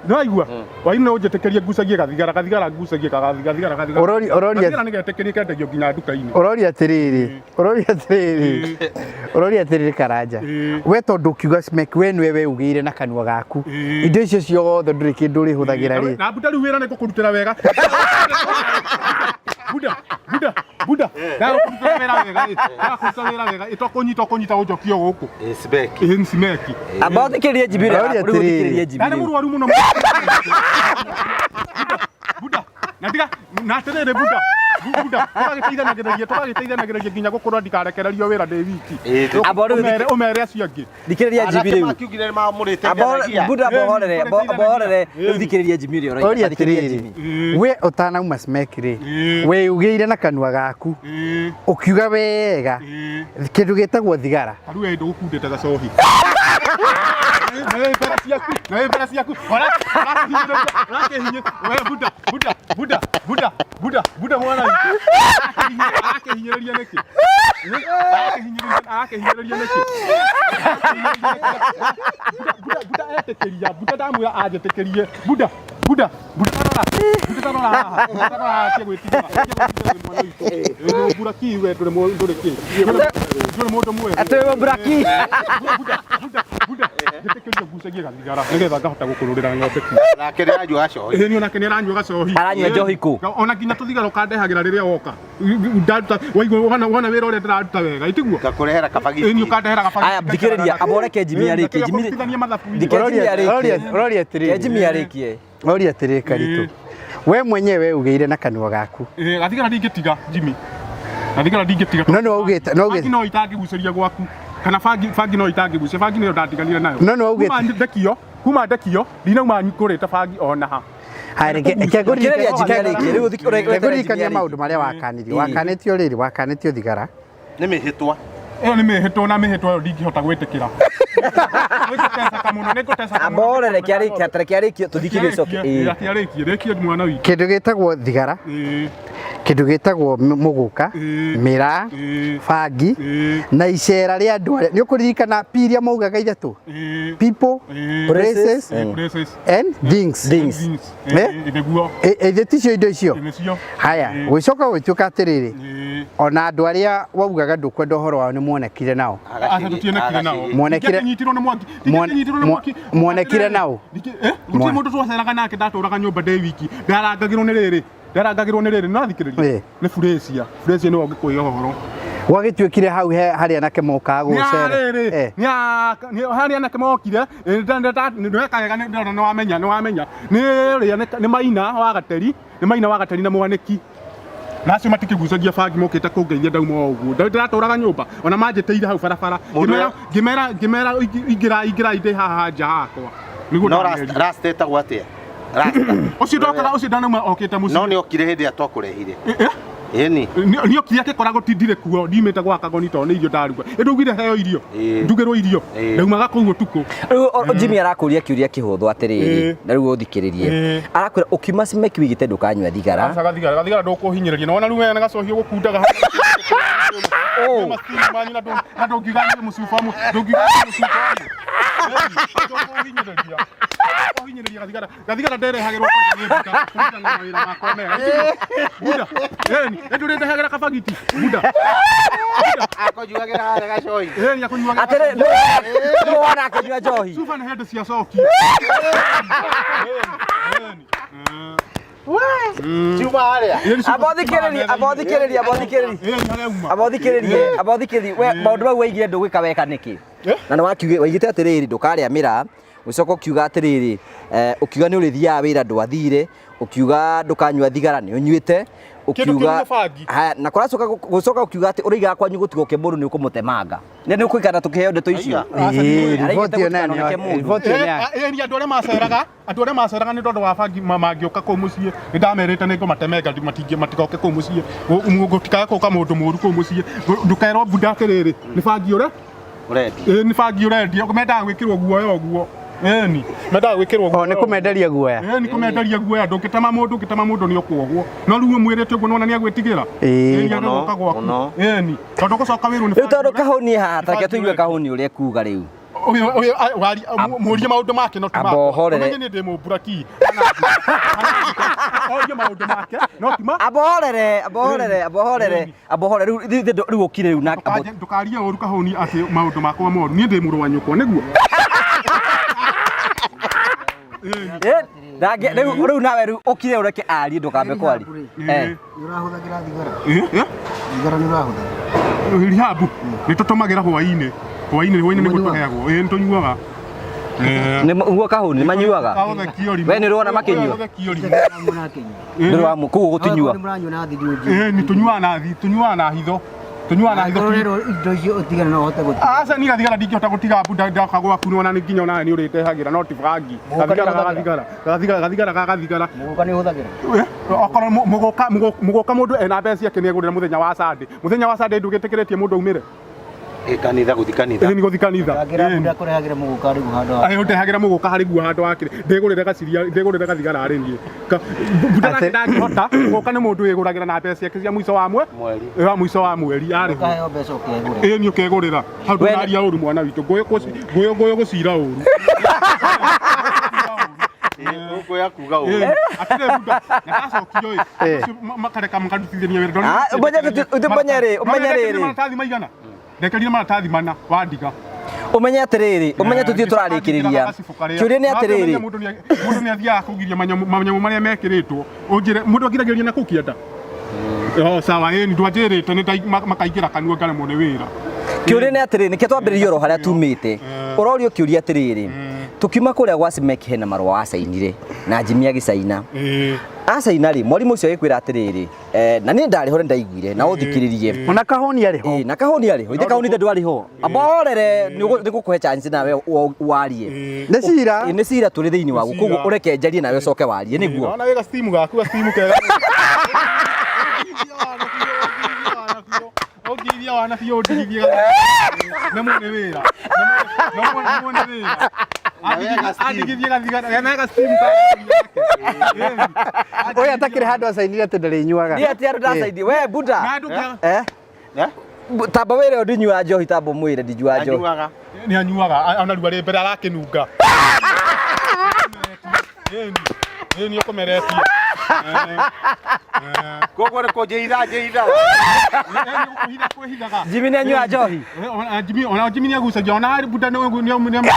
nĩwaigua? Wairwo ũnjĩtĩkĩrie ngucagie gathigara, gathigara ngucagie gathigara, gathigara. Ũroria- ũroria- Gathigara nĩgetĩkĩrie kendagio nginya nduka-inĩ. ũroria atĩrĩrĩ, ũroria atĩrĩrĩ, ũroria atĩrĩrĩ Karanja, Ĩĩ. we tondũ ũkiuga Smack we nĩwe weugĩire na kanua gaku, Ĩĩ. indo icio ciothe ndũrĩ kĩndũ ũrĩhũthagĩra rĩ. Na buda rĩu wĩra nĩ ngũkũrutĩra wega. Buda, buda, buda. Ndagũkũrutĩra wĩra wega ĩ. Ndagũkũrutĩra wĩra wega ĩ, to kũnyita ũkũnyita ũnjokie gũkũ. Ĩ, Smack. Ĩ, nĩ Smack. Amba ũthikĩrĩrie Jimmy ũrĩa Ũroria rĩu ũthikĩrĩrie atĩrĩrĩ. Jimmy Ndarĩ rĩu. mũrwaru mũno. Buda, buda. Na tiga, na atĩrĩrĩ buda. Buda, tũgagĩteithanagĩrĩria, tũgagĩteithanagĩrĩria nginya gũkũrwo ndikarekererio wĩra ndĩ wiki. Ĩ, Amba rĩu Ũmere, ũmere acio angĩ. thikĩrĩria Jimmy Anake rĩu. makiugire nĩmamũrĩte Amba ngeragia. buda bohorere, bohorere rĩu thikĩrĩria Jimmy ũrĩa ũroiga. Ũroria Thikĩrĩria atĩrĩrĩ, Jimmy. we ũtanauma Smack rĩ, Ĩĩ. weugĩire na kanua gaku, Ĩĩ, ũkiuga wega ĩĩ. kĩndũ gĩtagwo thigara. Tarĩu we ndũgũkundĩte gacohi. Na wĩ mbere ciaku, na wĩ mbere ciaku. Ũrakĩhinyĩrĩria, we buda, buda, buda, buda, buda, buda mwana witũ. Arakĩhinyĩrĩria nĩkĩ? Arakĩhinyĩrĩria, arakĩhinyĩrĩria nĩkĩ? Buda, buda, buda etĩkĩria, buda ndamwĩra anjĩtĩkĩrie. Buda, buda, buda tarora, buda tarora haha, buda tarora haha, tia gwĩtigĩra, tia gwĩtigĩra mwana witũ. Ĩ, Buraki we ndũrĩ ndũrĩ kĩ? Ndũrĩ mũndũ mwega. Atĩ wĩ buraki. Buda, buda, buda. Njĩtĩkĩrie ngucagie gathigara nĩgetha ngahota gũkũrũrĩra ng'ombe kuo. Nake nĩ aranyua gacohi. Ĩĩ, niĩ onake nĩ aranyua gacohi. Aranyua njohi kũ? Ona nginya tũthigara ũkandehagĩra rĩrĩa woka. Ndaruta waigua wona wĩra ũrĩa ndĩraruta wega, itiguo? Ngakũrehera Ĩĩ, kabagiti. nĩ ũkandehera gabagiti. Aya, thikĩrĩria, amba ũreke Jimmy arĩkie. Jimmy- Kũrutithania mathabu-inĩ. Thikĩrĩria Jimmy arĩkie. Ũroria Ke atĩrĩrĩ. Jimmy arĩkie. Ũroria atĩrĩrĩ Karitũ. We mwenyewe ugĩire na kanua gaku. Ĩĩ, gathigara ndingĩtiga Jimmy. Gathigara ndingĩtiga. No nĩ waugĩte, no Bangi waugĩte. no itangĩgucĩria gwaku. Kana bangi bangi no itangĩgucia, bangi nĩyo ndatiganire nayo. No nĩ waugĩte. Kuma ndekio, kuma ndekio, ndinauma ngũrĩte bangi ona ha. Haya, reke Thikĩrĩria Jimmy arĩkie. Rĩu ũretere Jimmy ngũririkania arĩkie. maũndũ marĩa wakanirio. Wakanĩtio rĩrĩ, wakanĩtio thigara. Nĩ mĩhĩtwa. Ĩyo nĩ mĩhĩtwa na mĩhĩtwa ĩyo ndingĩhota gwĩtĩkĩra. Nĩngũteceka mũno, nĩngũteceka mũno. Amba ũreke arĩkie, reke arĩkie tũthikĩrĩrie coke. Ĩĩ. Reke arĩkie, rĩkie mwana witũ. Kĩndũ gĩtagwo thigara, Ĩĩ, kĩndũ gĩtagwo mũgũka, Ĩĩ. mĩraa, Ĩĩ. bangi Ĩĩ. na icera rĩa andũ arĩa nĩ ũkũririkana pi iria maugaga ithatũ ĩĩ, people, Ĩĩ. places ĩĩ, places, and things. Things. things. Eh? Ĩĩ, nĩguo, Ĩ- Ithe ticio indo icio. nĩcio. Haya, Ĩĩ. gũcoka gũtuĩka atĩrĩrĩ, Ĩĩ. ona andũ arĩa waugaga ndũkwenda ũhoro wao nĩ muonekire nao. Aca tũtionekire nao. Mwonekire- Ndingĩakĩnyitirwo nĩ mwaki. Ndingĩakĩnyitirwo nĩ mwaki. Mwonekire nao? Gũtirĩ mũndũ twaceraga nake ndatũraga nyũmba ndĩ wiki. Ndarangagĩrwo nĩ rĩrĩ. Ndarangagĩrwo nĩ rĩrĩ. Nĩwathikĩrĩria? Ĩĩ. Nĩ Furacia. Furacia nĩwe ũngĩkũhe ũhoro. Gwagĩtuĩkire hau he harĩa anake mokaga Nĩ gũcera. rĩrĩ. Eh. Nĩ harĩa anake mokire. Nĩweka wega nĩ nĩwamenya nĩwamenya. Nĩ ũrĩa nĩ Maina wa Gateri. Nĩ Maina wa Gateri na Mwanĩki. Na acio matikĩgucagia bangi mokĩte kũngeithia ndauma o ũguo. Ndĩratũraga nyũmba ona manjĩtĩire hau barabara. Mũndũ Ngĩmera ngĩmera ngĩmera ingĩra ingĩra ndĩ haha nja hakwa. Nĩguo No ndamerire. rasta ĩtagwo atĩa? Rasta. Ũcio ndokaga ũcio ndanauma okĩte mũciĩ. No nĩ okire hĩndĩ ĩrĩa twakũrehire. Eh, eh? Ĩni. Nĩ okire akĩkora gũtindire kuo ndimĩte gwa kagoni tondũ nĩ irio ndaruga. Ĩ ndaugire heo irio. Ĩĩ. Ndugĩrwo irio. Ĩĩ. Ndaumaga kũu ũtukũ. Rĩu Jimmy arakũria kĩũria kĩhũthũ atĩrĩrĩ, Ĩĩ. na rĩu ũthikĩrĩrie. Ĩĩ. Arakwĩra ũkiuma Cimek wigĩte ndũkanyua thigara. Aca gathigara gathigara ndũkũhinyĩrĩria. Nĩwona rĩu wena gacohi ũgũkundaga. Oh. Mastini manyu na ndũngiuga niĩ mũcuba ũmwe. Ndũngiuga niĩ mũcuba ũmwe. Ndũkũhinyĩrĩria. Ndũkũhinyĩrĩria gathigara. Gathigara nderehagĩrwo kwanja nĩ Buda kũringana na mawĩra makwa mega. Buda. Ĩni, ĩ ndũrĩndehagĩra kabagiti. Buda. Akũnyuagĩra harĩa gacohi. Ĩni akũnyuagĩra. Atĩrĩ, nĩ wona akĩnyua njohi. Cuba nĩ hĩndĩ ciacokio. Ciuma harĩa. Amba ũthikĩrĩrie, amba ũthikĩrĩrie, amba ũthikĩrĩrie. Ĩni harĩa uma. Amba ũthikĩrĩrie, amba ũthikĩrĩrie. We maũndũ mau waigire ndũgwĩka weka nĩkĩ? Na nĩ wakiuge waigĩte atĩrĩrĩ ndũkarĩa mĩraa, ũcoka ũkiuga atĩrĩrĩ, ũkiuga nĩ ũrĩthiaga wĩra ndwathire, ũkiuga ndũkanyua thigara nĩ ũnyuĩte, Kĩndũ ũkiuga kĩu nĩ bangi. Haya, na kũracoka gũcoka ũkiuga atĩ ũrĩigaga kwanyu gũtigoke mũndũ nĩ ũkũmũtemanga. Nĩ nĩ ũkũikara tũkĩheo ndeto icio. Ĩĩ, Araigĩte riboti ĩyo nayo gũtikanoneke nĩ- mũndũ. riboti ĩyo nĩ ya- Ĩni andũ arĩa maceraga andũ arĩa maceraga nĩ tondũ wa bangi mangĩũka kũu mũciĩ nĩ ndamerĩte nĩ ngũmatemenga matigoke kũu mũciĩ gũtikae gũka mũndũ mũru kũu mũciĩ ndũkerwo Buda atĩrĩrĩ nĩ bangi ũrĩa Ũrendia. ĩĩ nĩ bangi ũrendia mendaga gwĩkĩrwo guoya ũguo ĩni mendaga gwĩkĩrwo O guoya nĩ kũmenderia guoya. Ĩĩ nĩ kũmenderia guoya ndũngĩtema mũndũ ũngĩtema mũndũ nĩ ũkuohwo no rĩu ũmwĩrĩte ũguo nĩwona nĩ agwĩtigĩra Ĩĩ. Ĩni agĩgũka gwaku Mũno. ĩni tondũ gũcoka wĩrwo nĩ Rĩu tondũ bangi ũrĩa- kahũni haha, ta reke bangi tũigue ũrendia. kahũni ũrĩa ekuga rĩu. Mũrie maũndũ make no ti Amba makwa. ũhorere. Ũmenye niĩ ndĩ mũmburaki orie maũndũ make no ti ma Amba ũhorere, amba ũhorere, amba ũhorere, amba ũhorere. Rĩu rĩu ũkire rĩu na Ndũkarie ũru kahũni atĩ maũndũ makwa moru niĩ ndĩ mũrũ wa nyũkwa nĩguo Rĩu rĩu nawe rĩu ũkire ũreke arie ndũkambe kwaria. Eh. Nĩ ũrahũthagĩra thigara? Eh, eh? Thigara nĩ ũrahũthĩra? Rihabu nĩ tũtũmagĩra hwaĩ-inĩ hwaĩ-inĩ hwaĩ-inĩ nĩguo tũheagwo ĩĩ nĩ tũnyuaga Nĩ ũguo kahũni nĩ manyuaga. We nĩ ũrona makĩnyua? Mũrakĩnyua? Nĩ ũramũ kũu gũtinyua. Nĩ mũranyua na thiri ũnjĩ. Ĩĩ nĩ tũnyuaga na thi tũnyuaga na hitho tũnyuaga na hitho Angĩkorwo ũrerwo indo icio ũtigane no ũhote gũtiga. Aca ni gathigara ndingĩhota gũtiga Buda ndoka gwaku nĩwona nĩ nginya onawe nĩ ũrĩndehagĩra no ti bangi Mũgũka gathigara nĩ gagathigara gathigara gathigara gagathigara Mũgũka nĩ ũhũthagĩra? Eh, okorwo mũgũka mũgũka mũndũ ena mbeca ciake nĩ egũrĩra mũthenya wa Sunday mũthenya wa Sunday ndũgĩtĩkĩrĩtie mũndũ aumĩre Ĩ kanitha gũthi kanitha. Ĩĩ nĩ gũthi kanitha Ndangĩra Ĩĩ. Buda kũrehagĩra mũgũka rĩu handũ ha. Aĩ ũndehagĩra mũgũka harĩ guo handũ wakĩrĩ ndĩgũrĩre gaciria ndĩgũrĩre gathigara harĩ niĩ Buda nake Atĩ- ndangĩhota mũgũka nĩ mũndũ wĩgũragĩra na mbeca ciake cia mũico wa mwe Mweri. wa mũico wa mweri arĩhwo Ũkaheo mbeca ũkegũrĩra. ĩĩ nĩ ũkegũrĩra hau We- ndũraria ũru mwana witũ ngũyũ gũcira ũru Ngũya kuga ũru. Ĩĩ, atirĩ Buda na ndacokio ĩ Eh. ũcio makareka makarutithania wĩra Ah, ũmenye ũmenye rĩ, ũmenye Ndekerire rĩrĩ. maratathi maigana ndekerire maratathi mana wandiga Ũmenye atĩrĩrĩ, ũmenye tũthiĩ tũrarĩkĩrĩria. Kĩũria nĩ atĩrĩrĩ, Mũndũ nĩ athiaga kũgiria manyamũ marĩa mekĩrĩtwo. Ũnjĩre mũndũ agiragĩrĩria na kũu kĩanda. Oh, sawa, ĩni ndwanjĩrĩte nĩ makaingĩra kanua ngaremwo nĩ wĩra. Kĩũria nĩ atĩrĩrĩ, nĩkĩo twambĩrĩria oro harĩa tumĩte. Ũrorio kĩũria atĩrĩrĩ, tũkiuma kũrĩa gwa Cimek hena marũa wacainire na Jimmy agĩcaina. Acaina rĩ, mwarimũ ũcio agĩkwĩra atĩrĩrĩ, na niĩ ndarĩ ho nĩ ndaiguire na ũthikĩrĩrie. Ona kahũni arĩ ho. Ĩĩ, na kahũni arĩ ho, ithe kahũni ithe ndwarĩ ho. Amba horere nĩ ngũkũhe chance nawe warie. Nĩ cira. Ĩĩ, nĩ cira tũrĩ thĩinĩ waguo, koguo ũreke njarie nawe ũcoke warie nĩguo. Ona wĩ gastimu gaku, gastimu kega. Ũngĩithia wana biũ ũndigithie nemwo nĩ wĩra. Nemwo nĩ wĩra. Andigithie gathigara, na gastimu Ũyũ atakĩrĩ handũ acainire atĩ ndarĩnyuaga. Niĩ atĩ andũ ndacaindi, we Buda. Na ndũngĩa Eh? Tamba wĩre ũndinyua njohi, tamba ũmwĩre ndinyua njohi. Anyuaga. Nĩ anyuaga ona rĩu arĩ mbere arakĩnunga. Ĩni, ĩni ũkũmeretie. Koguo nĩ kũnjĩitha njĩitha. Kwĩhitha kwĩhithaga. Jimmy nĩ anyua njohi. Ona Jimmy, ona Jimmy nĩ agucagia, ona Buda nĩ nĩ nĩ.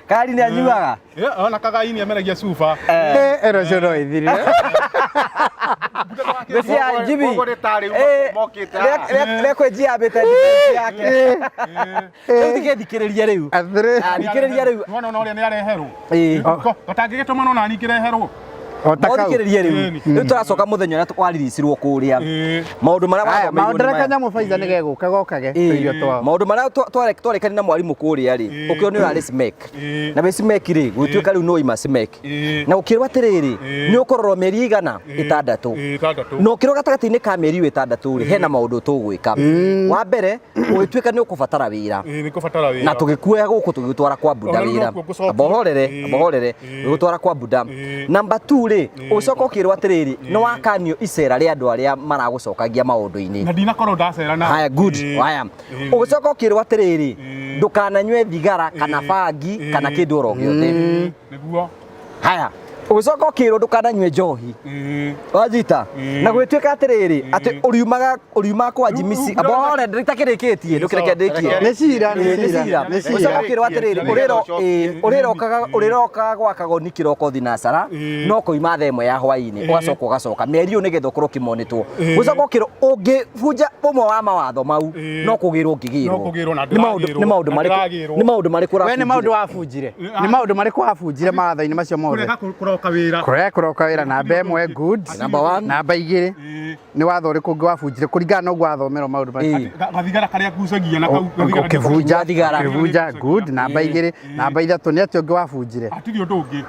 Kari nĩ anyuaga. Ona kagai nĩ ameragia cuba. Eh, ĩno cio no ithirire. Ngwĩciria Jimmy. Koguo nĩ tarĩ mokĩte haha. Rekwenjia ambĩte defense yake. Rĩu thikĩrĩria rĩu. Atĩrĩ. Ah, thikĩrĩria rĩu. Nĩwona ona ũrĩa nĩ areherwo. Ĩĩ. Gatangĩgĩtũma no nani ngĩreherwo. O ta kau. Thikĩrĩria rĩu. Rĩu tũracoka mũthenya ũrĩa wariricirwo kũrĩa. Maũndũ marĩa Aya, wathomeirwo maũndũ nĩ maya. kanyamũ Faiza nĩ gegũka gokage tũirio twao. Maũndũ marĩa twarĩkani na mwarimũ kũrĩa rĩ, ũkĩo nĩ ũrarĩ Cimek. Na wĩ Cimek rĩ, gũgĩtuĩka rĩu no ima Cimek. Na ũkĩrwo atĩrĩrĩ, nĩ ũkũrorwo mĩeri igana 6. 6. Na ũkĩrwo gatagatĩ-inĩ ka mĩeri ĩyo 6 rĩ, hena maũndũ tũgwĩka. Wa mbere, ũgĩtuĩka nĩ ũkũbatara wĩra. Nĩ kũbatara wĩra. Na tũgĩkuoya gũkũ tũgĩgũtwara kwa Buda Ona rĩu wĩra. nokuo ngũcokia. Amba ũhorere, tũgĩgũtwara kwa Buda. Namba 2 rĩ, ũcoka ũkĩrwo atĩrĩrĩ, nĩ wakanio icera rĩa andũ arĩa maragũcokagia maũndũ-inĩ. Na ndinakorwo ndacera na. Haya, good. Haya. Ũgĩcoka ũkĩrwo atĩrĩrĩ, ndũkananyue thigara kana bangi kana kĩndũ oro gĩothe. Nĩguo. Haya. Ũgĩcoka ũkĩrwo ndũkananyue njohi. Wajita. Na gwĩtuĩka atĩrĩrĩ, atĩ ũriumaga kwa Jimmy amba ũhorere ndĩtakĩrĩkĩtie, ndũkĩreke ndĩkie. Nĩ cira, nĩ Ĩĩ, nĩ cira, cira. nĩ Ũcoka cira. ũkĩrwo atĩrĩrĩ, ũrĩrokaga gwa Kagoni kĩroko thinacara, no kũima thaa 1 ya hwaĩ-inĩ, ũgacoka ũgacoka mĩeri ĩyo nĩgetha ũkorwo ũkĩmonĩtwo. Ũcoka ũkĩrwo ũngĩbunja ũmwe wa mawatho mau, no kũgĩrwo ũngĩgĩrwo. No kũgĩrwo na Nĩ maũndũ ndĩragĩrwo. nĩ maũndũ Na marĩkũ ndĩragĩrwo. nĩ maũndũ marĩkũ We nĩ maũndũ ũrabunjire? wabunjire. Nĩ maũndũ marĩkũ wabunjire mawatho-inĩ macio mothe? Kũrega kũroka wĩra. Kũrega kũroka wĩra namba 1 good. Number one. Namba 2 nĩ watho ũrĩkũ ũngĩ wabunjire kũringana na ũguo wathomerwo maũndũ macio? Gathigara karĩa ngucagia na kau gathigara. Ũkĩbunja Thigara. ũkĩbunja good. Namba 2, namba 3 nĩ atĩa ũngĩ wabunjire? Hatirĩ ũndũ ũngĩ.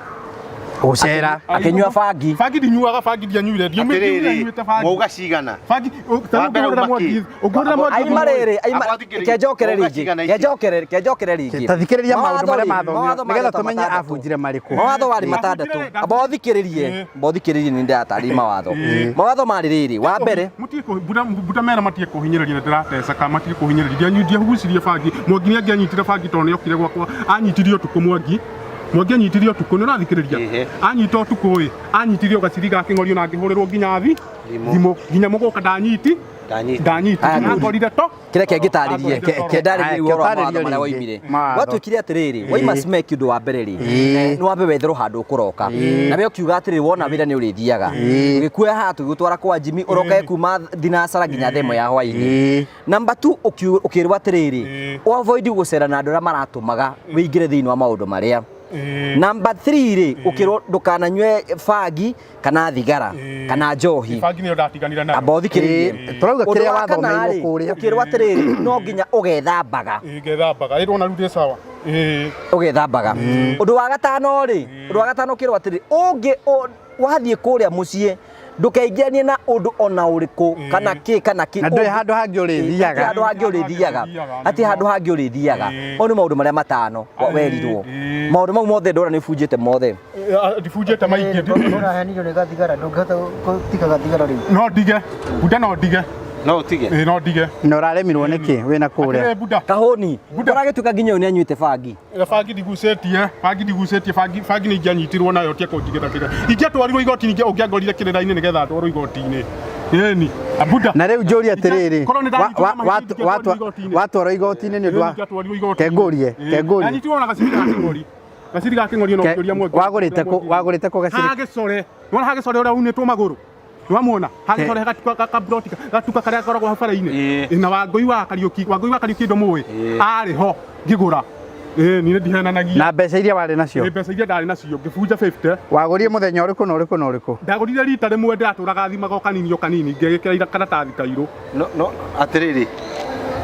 Gũcera. Akĩnyua bangi. Bangi ndinyuaga, bangi ndianyuire. Atĩrĩrĩ, Ndinyuĩte bangi. mwauga cigana? Bangi, Wa mbere ũngĩhũrĩra uma mwaki, kĩ? ũngĩhũrĩra mwaki. Aima rĩrĩ, aima Amba thikĩrĩria. kenjokere Mwauga rĩngĩ. cigana ici? Kenjokere, kenjokere rĩngĩ. Ta thikĩrĩria maũndũ Mawatho marĩa rĩ, mathomirwo mawatho nĩgetha marĩ ta tũmenye matandatũ. abunjire marĩkũ. Mawatho warĩ matandatũ. Amba ũthikĩrĩrie, amba ũthikĩrĩrie nĩ ndĩratarĩria mawatho. Mawatho marĩ rĩrĩ, wa mbere, Matige Buda mera matige kũhinyĩrĩria na ndĩrateceka, matige kũhinyĩrĩria. Ndiahugucirie bangi. Mwangi nĩ angĩanyitire bangi tondũ nĩokire gwakwa. Anyitire ũtukũ Mwangi. Mwangi anyitire ũtukũ, nĩ ũrathikĩrĩria? Anyita ũtukũ ĩ, anyitire o gaciri ga kĩng'orio na ngĩhũrĩrwo nginya thimũ nginya mũgũka ndanyiti. Ndanyiti. Ndanyiti. Aya, good. Angorire to. Kĩrĩa kĩngĩtarĩrie, kĩndarĩrie ũhoro wa mawatho marĩa Kĩtarĩrio woimire. rĩngĩ. Mawatho. Gwatuĩkire atĩrĩrĩ, waima Cimek ũndũ wa mbere rĩ, nĩ wambe wetherwo handũ ũkũroka. Na we ũkiuga atĩrĩrĩ, wona wĩra nĩ ũrĩthiaga. Ũgĩkuoya haha tũgĩgũtwara kwa Jimmy, ũroke kuma thinacara nginya thaa 1 ya hwaĩ-inĩ. Namba 2 ũkĩrwo atĩrĩrĩ, avoid gũcera na andũ arĩa maratũmaga wĩingĩre thĩinĩ wa maũndũ marĩa. Namba 3 rĩ, ũkĩrwo ndũkananyue bangi kana thigara kana njohi. Bangi nĩyo ndatiganire nayo. Amba ũthikĩrĩrie. Tũrauga Ũndũ kĩrĩa wa kana wathomeirwo rĩ, kũrĩa. ũkĩrwo atĩrĩrĩ, no nginya ũgethambaga. Ngethambaga. Ĩ ndona rĩu ndĩ sawa. Ũgethambaga. Ũndũ wa gatano rĩ, ũndũ wa gatano ũkĩrwo atĩrĩrĩ, ũngĩ wathiĩ kũrĩa mũciĩ ndũkeingĩranie na ũndũ ona ũrĩkũ kana kĩ kana kĩ. Na ndũrĩ handũ hangĩ ũrĩthiaga. Hatirĩ handũ hangĩ ũrĩthiaga. Hatirĩ handũ hangĩ ũrĩthiaga. Mau nĩ maũndũ marĩa matano werirwo. Maũndũ mau mothe ndona nĩ ũbunjĩte mothe. Ndibunjĩte maingĩ. Ũrahenirio nĩ gathigara, ndũngĩhota gũtiga gathigara rĩu. No ndige. Buda no ndige. No ũtige. Ĩ no ndige. Na ũraremirwo nĩkĩ wĩna kũrĩa? Atĩrĩ Buda. Kahũni. Ũragĩtuĩka nginya ũyũ nĩ anyuĩte bangi. Bangi ndigucĩtie, bangi ndigucĩtie, bangi bangi nĩ ingĩanyitirwo nayo tie kũnjigĩra kĩrĩa. Ingĩatwarirwo igoti-inĩ, ũngĩangorire kĩrĩra-inĩ nĩgetha ndwarwo igoti-inĩ. Ĩni. Abuda. Na rĩu njũrie atĩrĩrĩ, Korwo nĩ ndanyitwo na mahĩtia ingĩatwarirwo igoti-inĩ. watwarwo igoti-inĩ nĩ ũndũ wa Ingĩatwarirwo igoti-inĩ. Kengũrie, Ĩĩ. kengũrie. Ndanyitirwo na gaciri ga kĩng'ori. Gaciri ga kĩng'ori no ũkĩũria mwangi. Wagũrĩte kũ wagũrĩte kũ gaciri? Hagĩcore. Nĩwona hagĩcore ũrĩa unĩtwo magũrũ. Nĩwamuona? Hagĩcore gatuka kabroti gatuka karĩa gakoragwo hau bara-inĩ. Ĩĩ. Na Wangũi wa Kariũki, Wangũi wa Kariũki ndũmũĩ. Ĩĩ. Arĩ ho ngĩgũra. Ĩĩ niĩ ndihenanagia. Na mbeca iria warĩ nacio? Nĩ mbeca iria ndarĩ nacio ngĩbunja 50. Wagũrire mũthenya ũrĩkũ na ũrĩkũ na ũrĩkũ? Ndagũrire rita rĩmwe ndĩratũraga thimaga o kanini o kanini ngĩgĩkĩra karatathi kairũ. No no atĩrĩrĩ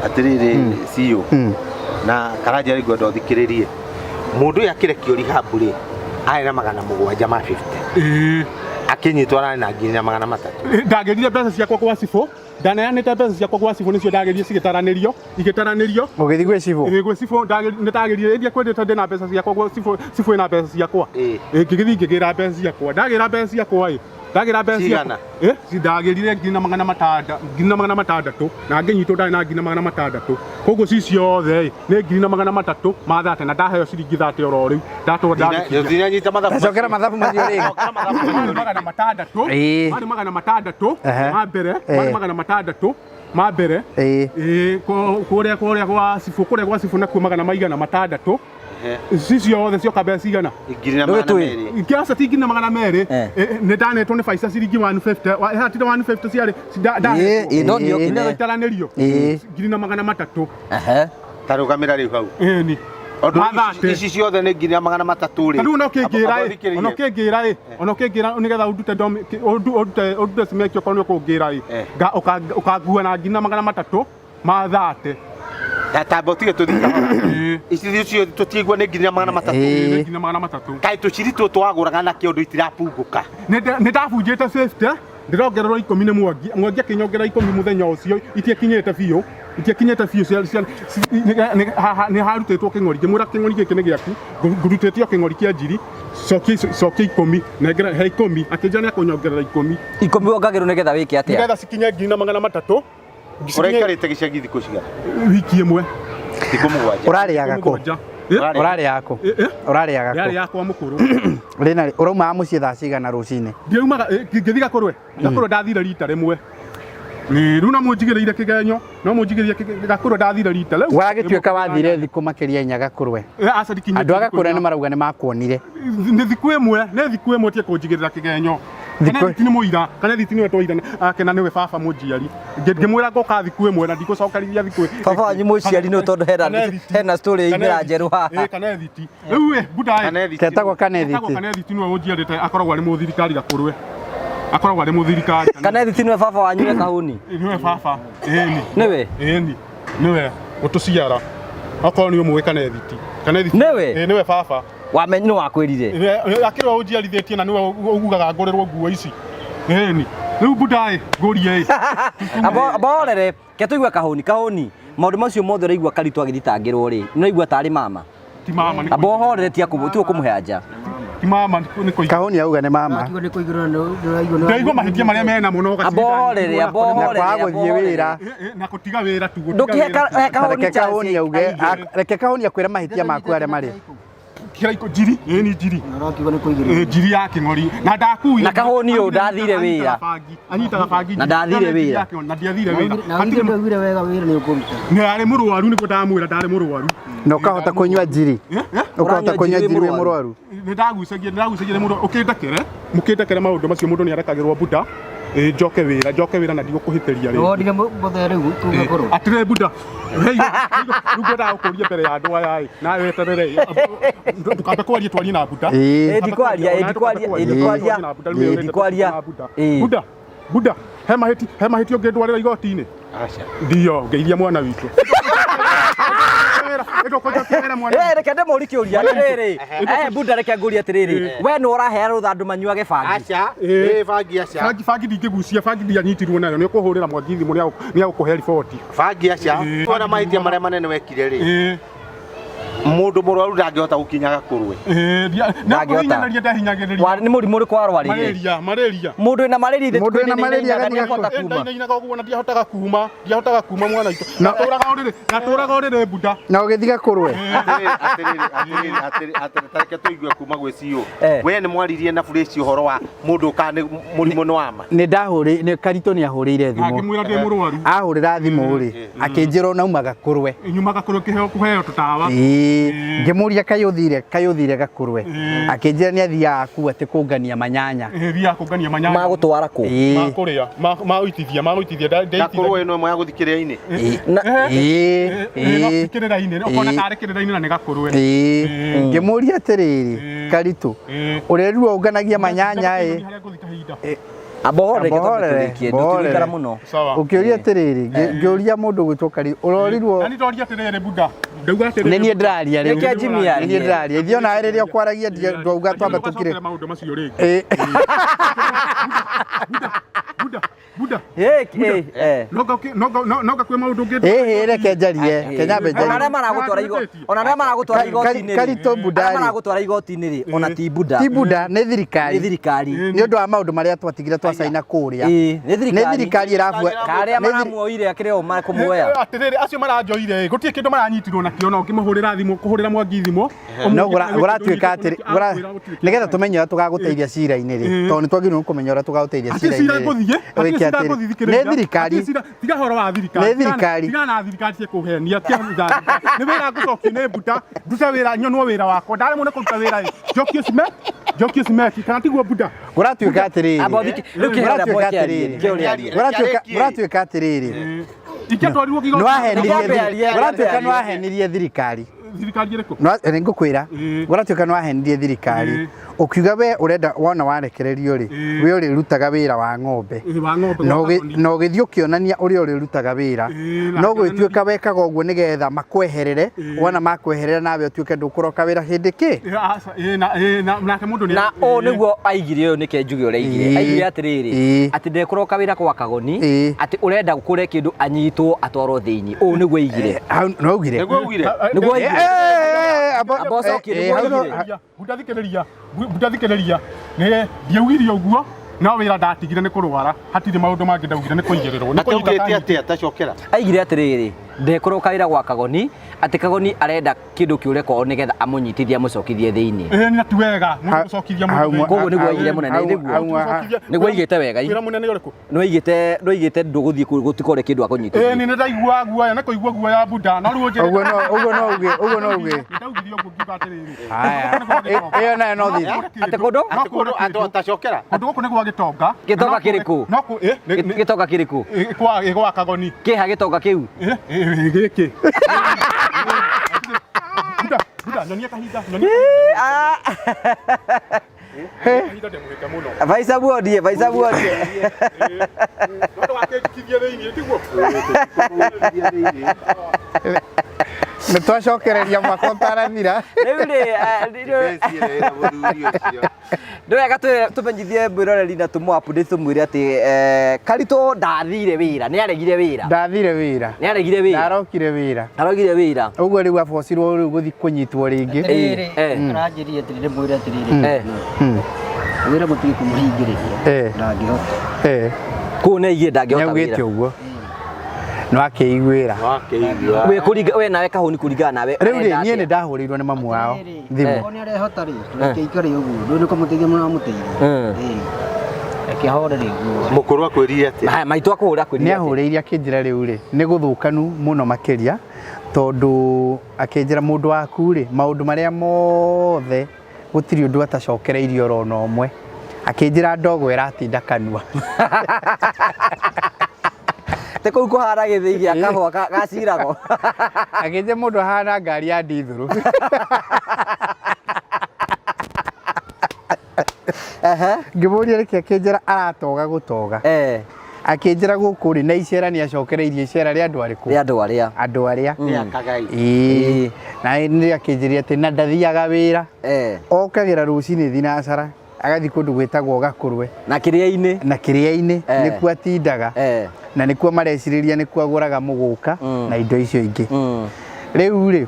atĩrĩrĩ CEO na Karanja rĩ ngwenda ũthikĩrĩrie mũndũ ũyũ akĩrekio rehab rĩ arĩ na 700 ma 50 Ĩĩ. akĩnyitwo ararĩ na 1300. Ndagĩrire mbeca ciakwa gwa cibũ, ndaneanĩte mbeca ciakwa gwa cibũ nĩcio ndagĩrire cigĩtaranĩrio, igĩtaranĩrio. Ũgĩthiĩ gwĩ cibũ? Ĩĩ gwĩ cibũ nĩ ndagĩrire ĩndĩ kwendete ndĩna mbeca ciakwa gwa cibũ, cibũ ĩna mbeca ciakwa. Ĩĩ. Ĩĩ ngĩgĩthiĩ ngĩgĩra mbeca ciakwa, ndagĩra mbeca ciakwa ĩ, ndagĩra mbeca ciakwa. Cigana? Ĩ, ndagĩrire 1600, 1600 na ngĩnyitwo ndarĩ na 1600. Koguo ci ciothe ĩ, nĩ 1300 ma 30 na ndaheo ciringi 30 oro rĩu. Ndatwarwo ndandĩkithia. Ndinanyita mathabu. Tacokera mathabu macio rĩngĩ. Marĩ 600, Ĩĩ. marĩ 600 Ehe. ma mbere, marĩ Ĩĩ. 600 ma mbere. Ĩĩ. Ĩĩ, kũrĩa kũrĩa gwa cibũ, kũrĩa gwa cibũ nakuo magana maigana matandatũ. Ici ciothe cioka mbeca cigana? 1200. Ingĩaca ti 1200. Eh. Nĩ ndanetwo nĩ Pfizer ciringi 150. Hatire 150 ciarĩ Ĩĩ, ĩĩ, no nĩ Ĩĩ. itaranĩrio Ĩĩ. 1300. Ehe. Tarũgamĩra rĩu hau. Ĩni. Tondũ Ma thate. ici ciothe nĩ 1300 rĩ. Rĩu ona ũkĩngĩra Amba ĩ, ũthikĩrĩrie. ona ũkĩngĩra ĩ, ona ũkĩngĩra nĩgetha ũndute ndomi, ũndute ũndute cementi okorwo nĩ ũkũngĩra ĩ, Eh. ũkangua na 1300 ma thate. Tamba ũtige tũthiĩ kahora. Ĩĩ. Ici icio tũtiigua nĩ 1300. Ĩĩ. Nĩ 1300. Kaĩ tũciri tũtũ twagũraga nakĩo ũndũ itirabungũka. Nĩ ndabunjĩte 50 ndĩrongererwo 10 nĩ Mwangi, Mwangi akĩnyongerera 10 mũthenya ũcio itiakinyĩte biũ, itiakinyĩte biũ nĩ harutĩtwo kĩng'ori, ngĩmwĩra kĩng'ori gĩkĩ nĩ gĩaku, ngũrutĩte o kĩng'ori kĩa njiri, cokia cokia 10, nengera he 10, akĩnjĩra nĩ akũnyongerera 10 10 wongagĩrwo nĩgetha wĩke atĩa? nĩgetha cikinye 1300. Ũraikarĩte gĩcagi thikũ cigana? Wiki ĩmwe. Thikũ 7. Ũrarĩaga kũ? Mũgwanja. Ũrarĩaga kũ? Ũrarĩaga Yarĩ kũ? yakwa mũkũrũ. Rĩna ũraumaga mũciĩ thaa cigana rũcinĩ? Ndiaumaga ngĩthiĩ Gakũrwe. Gakũrwe ndathire rita rĩmwe. Rĩu no mũnjigĩrĩire kĩgenyo, no mũnjigĩrĩire Gakũrwe ndathire rita rĩu. Wagĩtuĩka wathire thikũ makĩria inya Gakũrwe. Aca ndikinyĩte. Andũ a Gakũrwe nĩ marauga nĩ makuonire. Nĩ thikũ ĩmwe, nĩ thikũ ĩmwe tie kũnjigĩrĩra kĩgenyo. Thikũ- Kana nĩ mũira, kana thiti nĩwe twaira ake na nĩwe baba mũnjiari. Ngĩmwĩra ngoka thikũ ĩmwe na ndigũcokerithia thikũ. Baba wanyu mũciari nũ tondũ hena story yaumĩra njerũ haha. Kana thiti. Rĩu ĩ, Buda ĩ. Ketagwo Etagwo Kanethiti. Kanethiti nĩwe ũnjiarĩte, akoragwo arĩ mũthirikari Gakũrwe. Akoragwo arĩ mũthirikari. Kana thiti nĩwe baba wanyu we Kahũni? Nĩwe baba. Ĩni. Nĩwe? Ĩni. Nĩwe ũtũciara. Okorwo nĩ ũmũĩ Kanethiti. Kanethiti. Nĩwe? Ĩ nĩwe baba. Wamenye nĩ wakwĩrire? Akĩrĩ we ũnjiarithĩtie na nĩwe ugaga ngũrĩrwo nguo ici. Ĩni. Rĩu Buda ĩ, ngũrie ĩ. Amba orere, ke tũigue Kahũni, Kahũni. Maũndũ macio mothe ũraigua Karitũ agĩthitangĩrwo rĩ, nĩ ũraigua tarĩ mama? Ti mama nĩ Amba ũhorere tia kũmũhe anja. Ti mama nĩ kũigua. Kahũni auga nĩ mama. Akiuga nĩ kũigĩrwo nĩ ũraigua nĩ Ndaigua mahĩtia marĩa mena mũno Amba ũhorere, amba Na ũhorere, kwaga amba gũthiĩ ũhorere. wĩra. Na gũtiga wĩra tu. gũtiga Ndũkĩhe wĩra tu. he Kahũni Reke chance Kahũni auge, aigue. reke Kahũni akwĩre mahĩtia maku arĩa marĩ. Kĩraiko njiri, ĩni njiri. Ũrakiuga nĩ kũigĩrwo. Njiri ya kĩng'ori na ndakuire Na Kahũni ũyũ ndathire wĩra. Anyitaga bangi Na ndathire wĩra. Na ndiathire wĩra. Na wĩire ndwaiguire wega wĩra nĩ ũkũruta. Nĩ arĩ mũrwaru nĩguo ndamwĩra ndarĩ mũrwaru. Na ũkahota kũnyua njiri. Ũkahota Ũranyua kũnyua njiri njiri wĩ wĩ mũrwaru. Nĩ ndagucagia nĩ ndagucagia nĩ mũndũ ũkĩndekere mũkĩndekere maũndũ macio mũndũ nĩ arekagĩrwo Buda. Ĩ njoke wĩra njoke wĩra na ndigũkũhĩtĩria rĩngĩ. Wonire mũthee rĩu kũu Gakũrwe. Atĩrĩ Buda, rĩu ngwendaga gũkũria mbere ya andũ aya ĩ, nawe weterere ĩ, ndũkambe kwaria twarie na Buda. Ĩĩ. Ĩ ndikwaria, ĩ ndikwaria, ĩ ndikwaria, ĩ ndikwaria. Ĩ. Buda, Buda, he mahĩti he mahĩti ũngĩndwarĩra igoti-inĩ? Aca. Ndio, ngeithia mwana witũ. Ĩndũkũnjokia wĩra mwana Eh, reke ndĩmũrie kĩũria atĩrĩrĩ. Eh, Buda reke ngũrie atĩrĩrĩ. We nĩ ũraheana rũtha andũ manyuage bangi. Aca. Ĩĩ. Ĩ bangi aca. Bangi bangi ndingĩgucia bangi ndianyitirwo nayo nĩ ũkũhũrĩra Mwangi thimũ nĩ agũkũhe riboti. Bangi aca. Ĩĩ. Tuona mahĩtia marĩa manene wekire rĩ. Ĩĩ. Mũndũ Mũndũ mũrwaru ndangĩhota gũkinya gakũrwe. Ndangĩhota. Nĩ ndahinyagĩrĩria. Nĩ mũrimũ ũrĩkũ warwarire? Malaria, malaria. Mũndũ wĩna malaria ithe Mũndũ wĩna malaria nĩ agathiĩ akũhota kuma. Ndainainaga ũguo na ndiahotaga kuma, ndiahotaga kuma mwana witũ. Ndatũraga ũrĩrĩ, ndatũraga ũrĩrĩ buda. Na ũgĩthiĩ gakũrwe. Atĩrĩrĩ, atĩrĩrĩ, atĩrĩrĩ, atĩrĩrĩ, atĩrĩrĩ, ta reke tũigue kuma gwĩ CEO. Eh. We nĩ mwaririe na Furace ũhoro wa mũndũ kana nĩ mũrimũ nĩ wa ma. Nĩ ndahũrĩ nĩ Karitũ nĩ ahũrĩire Na thimũ. ngĩmwĩra ndĩ mũrwaru. Ahũrĩra thimũ rĩ, akĩnjĩra ona auma gakũrwe. Nyumaga kũrĩ kĩheo kũheo tũtawa. Ĩĩ, ngĩmũria kaĩ ũthire, kaĩ ũthire gakũrwe. Akĩnjĩra nĩ athiaga kuu atĩ kũngania manyanya. Ĩĩ, thiaga kũngania manyanya. Magũtwara kũ? Ĩĩ. Ma kũrĩa, ma gũitithia, ma gũitithia. Gakũrwe ĩno ĩmwe ya gũthiĩ kĩrĩa-inĩ. Na Ĩĩ, ĩĩ. Kĩrĩra-inĩ, ũkona Ĩĩ. tarĩ kĩrĩra-inĩ na nĩ gakũrwe. Ĩĩ. Ngĩmũria atĩrĩrĩ, Karitũ, Ĩĩ. ũrerirwo ũnganagia manyanya ĩ. Harĩa ngũthiĩ kahinda. Amba ũhorere Amba ũhorere, tũrĩkie, ũhorere. ndũtigũikara mũno. Sawa. Ũkĩũria atĩrĩrĩ, ngĩũria mũndũ ũgwĩtwo Karitũ, ũrorirwo Na nĩ ndoria atĩrĩrĩ buda. Ndauga atĩrĩrĩ. nĩ niĩ ndĩraria rĩu. Reke Jimmy arie. Nĩ niĩ ndĩraria. Ithuĩ onawe rĩrĩa ũkwaragia ndwauga twambe tũkire. Ndũgacokere maũndũ macio rĩngĩ. Ĩĩ. Buda, buda. Ĩ, ĩ, eh. Noga kwĩ maũndũ ũngĩ. Ĩhĩ, reke njarie. Reke nyambe Ona arĩa njarie. maragũtwara igoti, ona arĩa maragũtwara igoti-inĩ rĩ, Karitũ Buda arĩa rĩ. maragũtwara igoti-inĩ rĩ, ona ti Buda. Ti Buda, nĩ thirikari. Nĩ thirikari. Nĩ ũndũ wa maũndũ marĩa twatigire twacaina kũrĩa. Ĩĩ, nĩ thirikari. Nĩ thirikari ĩrabua. Ka arĩa nĩ thiri- maramuoire akĩrĩ o makũmuoya. Atĩrĩrĩ, acio maranjoire ĩ, gũtirĩ kĩndũ maranyitirwo nakĩo na ũngĩmahũrĩra thimũ, kũhũrĩra Mwangi thimũ. No gũratuĩka atĩrĩ, nĩgetha tũmenye ũrĩa tũgagũteithia cira-inĩ rĩ, tondũ nĩ twagĩrĩirwo nĩ kũmenya ũrĩa tũgagũteithia Hatirĩ cira cira-inĩ rĩ. ngũthiĩ, hatirĩ Wĩke cira atĩrĩ, ngũthiĩ, thikĩrĩria. nĩ thirikari. Hatirĩ cira- tiga ũhoro wa thirikari. Nĩ thirikari. Tiga na thirikari ciĩkũhenia, tiga na thirikari. Nĩ wĩra ngũcokia nĩ mbuta, ndute wĩra, nyonwo wĩra wakwa. Ndaremwo nĩ kũruta wĩra ĩ, njokie njokie cimeki, kana tiguo buda? Gũratuĩka atĩrĩrĩ. Amba ũthike- rĩu kĩhera Gũratuĩka mweke arie, atĩrĩrĩ. kĩo ũrĩa arie. Gũratuĩka atĩrĩrĩ. Ingĩatwarirwo Nĩ kĩgoti. wahenirie Reke ambe arie, gũratuĩka ambe nĩ wahenirie thirikari. Thirikari ĩrĩkũ? Nĩ ngũkwĩra Ĩĩ. gũratuĩka nĩ wahenirie thirikari Ĩĩ. ũkiuga we ũrenda wona warekererio rĩ Ĩĩ. we ũrĩrutaga wĩra wa ng'ombe Ĩĩ, wa ng'ombe, na gwa kagoni. na ũgĩthiĩ ũkĩonania ũrĩa ũrĩrutaga wĩra Ĩĩ, na no ngĩonania- gwĩtuĩka wekaga ũguo nĩgetha makweherere Ĩĩ. wona makweherera nawe ũtuĩke ndũkũroka wĩra hĩndĩ kĩ Ĩĩ, aca, ĩĩ, na- ĩĩ, nake mũndũ nĩ- Na ũũ nĩguo aigire ũyũ nĩke njuge ũrĩa aigire. Ĩĩ. Aigire atĩrĩrĩ, Ĩĩ. atĩ ndekũroka wĩra kwa Kagoni, Ĩĩ. atĩ ũrenda kũre kĩndũ anyitwo atwarwo thĩinĩ. Ũũ nĩguo aigire. Hau no augire Nĩguo augire. Nĩguo aigire. Eh, amba- Amba ũcokie, eh, nĩguo hau no- augire. Buda thikĩrĩria, buda thikĩrĩria. Nĩ ndiaugire ũguo, no wĩra ndatigire nĩ kũrwara, hatirĩ maũndũ mangĩ ndaugire nĩ kũigĩrĩrwo. Nĩ Atĩ kũnyita augĩte kanyita. atĩa tacokera. Aigire atĩrĩrĩ, ndekũroka wĩra gwa Kagoni, atĩ Kagoni arenda kĩndũ kĩũre kwao nĩgetha amũnyitithie amũcokithie thĩinĩ. Ĩĩ, na ti wega mũndũ gũcokithia mũndũ hau- thĩinĩ. Koguo nĩguo aigire mũnene, nĩguo. Nĩguo aigĩte wega. Wĩra mũnene ũrĩkũ? Nĩwaigĩte nĩwaigĩte ndũgũthiĩ gũtikore kĩndũ Ĩĩ, akũnyitithie. nĩ ndaigua guoya, nĩ kũigua guoya buda. No rĩu ũnjĩre- Ũguo no ũguo no uge ũguo no uge Ndaugire ũguo ngiuga atĩrĩrĩ. Haya. Ĩyo nayo no thithi. Atĩ kũndũ? Atĩ kũndũ atĩ tacokera. Kũndũ gũkũ nĩ gwa gĩtonga. Gĩtonga kĩrĩkũ? No kũ ĩ, nĩ- nĩ- Gĩtonga kĩrĩkũ? ĩ, kwa ĩ, gwa Kagoni. Kĩha gĩtonga kĩu? Ĩ, ĩ, gĩkĩ. Buda, buda, nyonia kahinda, nyonia kahinda ndĩmũhĩte mũno. Baisa muonie, baisa muonie. No ndũgakĩnjikithie thĩinĩ, tiguo? Nĩ twacokereria mwaka ũtarathira. Rĩu rĩ, Defense ĩrĩa ĩna mũthuri ũcio. nĩ wega tũmenyithie mwĩroreri na tũmũ update tũmwĩre atĩ Karitũ ndathire wĩra, nĩ aregire wĩra. Ndathire wĩra. Nĩ aregire wĩra. Ndarokire wĩra. Arogire wĩra. Ũguo rĩu abocirwo rĩu gũthiĩ kũnyitwo rĩngĩ. Atĩrĩrĩ, Eh. aranjĩrire atĩrĩrĩ mwĩre atĩrĩrĩ Eh. wĩra mũtige kũmũhingĩrĩria Eh. ndangĩhota Eh. Kũu nĩ aigire ndangĩhota Nĩaugĩte wĩra. ũguo. Nĩ wakĩiguĩra. Wakĩigua. We kũringa we nawe kahũni kũringana nawe. Rĩu rĩ ũrenda niĩ atĩa? nĩ ndahũrĩirwo nĩ mamu wao Atĩrĩrĩ, thimũ. okorwo nĩ arehota rĩ reke aikare ũguo ndũĩ nĩ kũmũteithia mũramũteithia Ĩĩ. reke ahorere ũguo Mũkũrũ akwĩrire atĩa? Haya, maitũ akũhũra Nĩ kwĩrire atĩa? ahũrĩire akĩnjĩra rĩu rĩ nĩ gũthũkanu mũno makĩria tondũ akĩnjĩra mũndũ waku rĩ maũndũ marĩa mothe gũtirĩ ũndũ atacokereirie oro na ũmwe akĩnjĩra ndogo ĩratinda kanua. Te kũu kũhana gĩthĩi gĩa kahũa gaciragwo. Akĩnjĩra mũndũ ahana ngari ya ndithũrũ. Ngĩmũria nĩkĩ akĩnjĩra aratoga gũtoga. Eh. Akĩnjĩra gũkũ rĩ na icera nĩ acokereirie icera rĩa andũ arĩkũ? Rĩa andũ arĩa. Andũ arĩa. Nĩ akagai. Ĩĩ. Na nĩ akĩnjĩrire atĩ na ndathiaga wĩra. Okagĩra rũcinĩ thinacara agathiĩ kũndũ gwĩtagwo Gakũrwe. Na kĩrĩa-inĩ. Na kĩrĩa-inĩ nĩkuo atindaga. Na nĩkuo marecirĩria nĩkuo agũraga mũgũka na indo icio ingĩ. Rĩu rĩ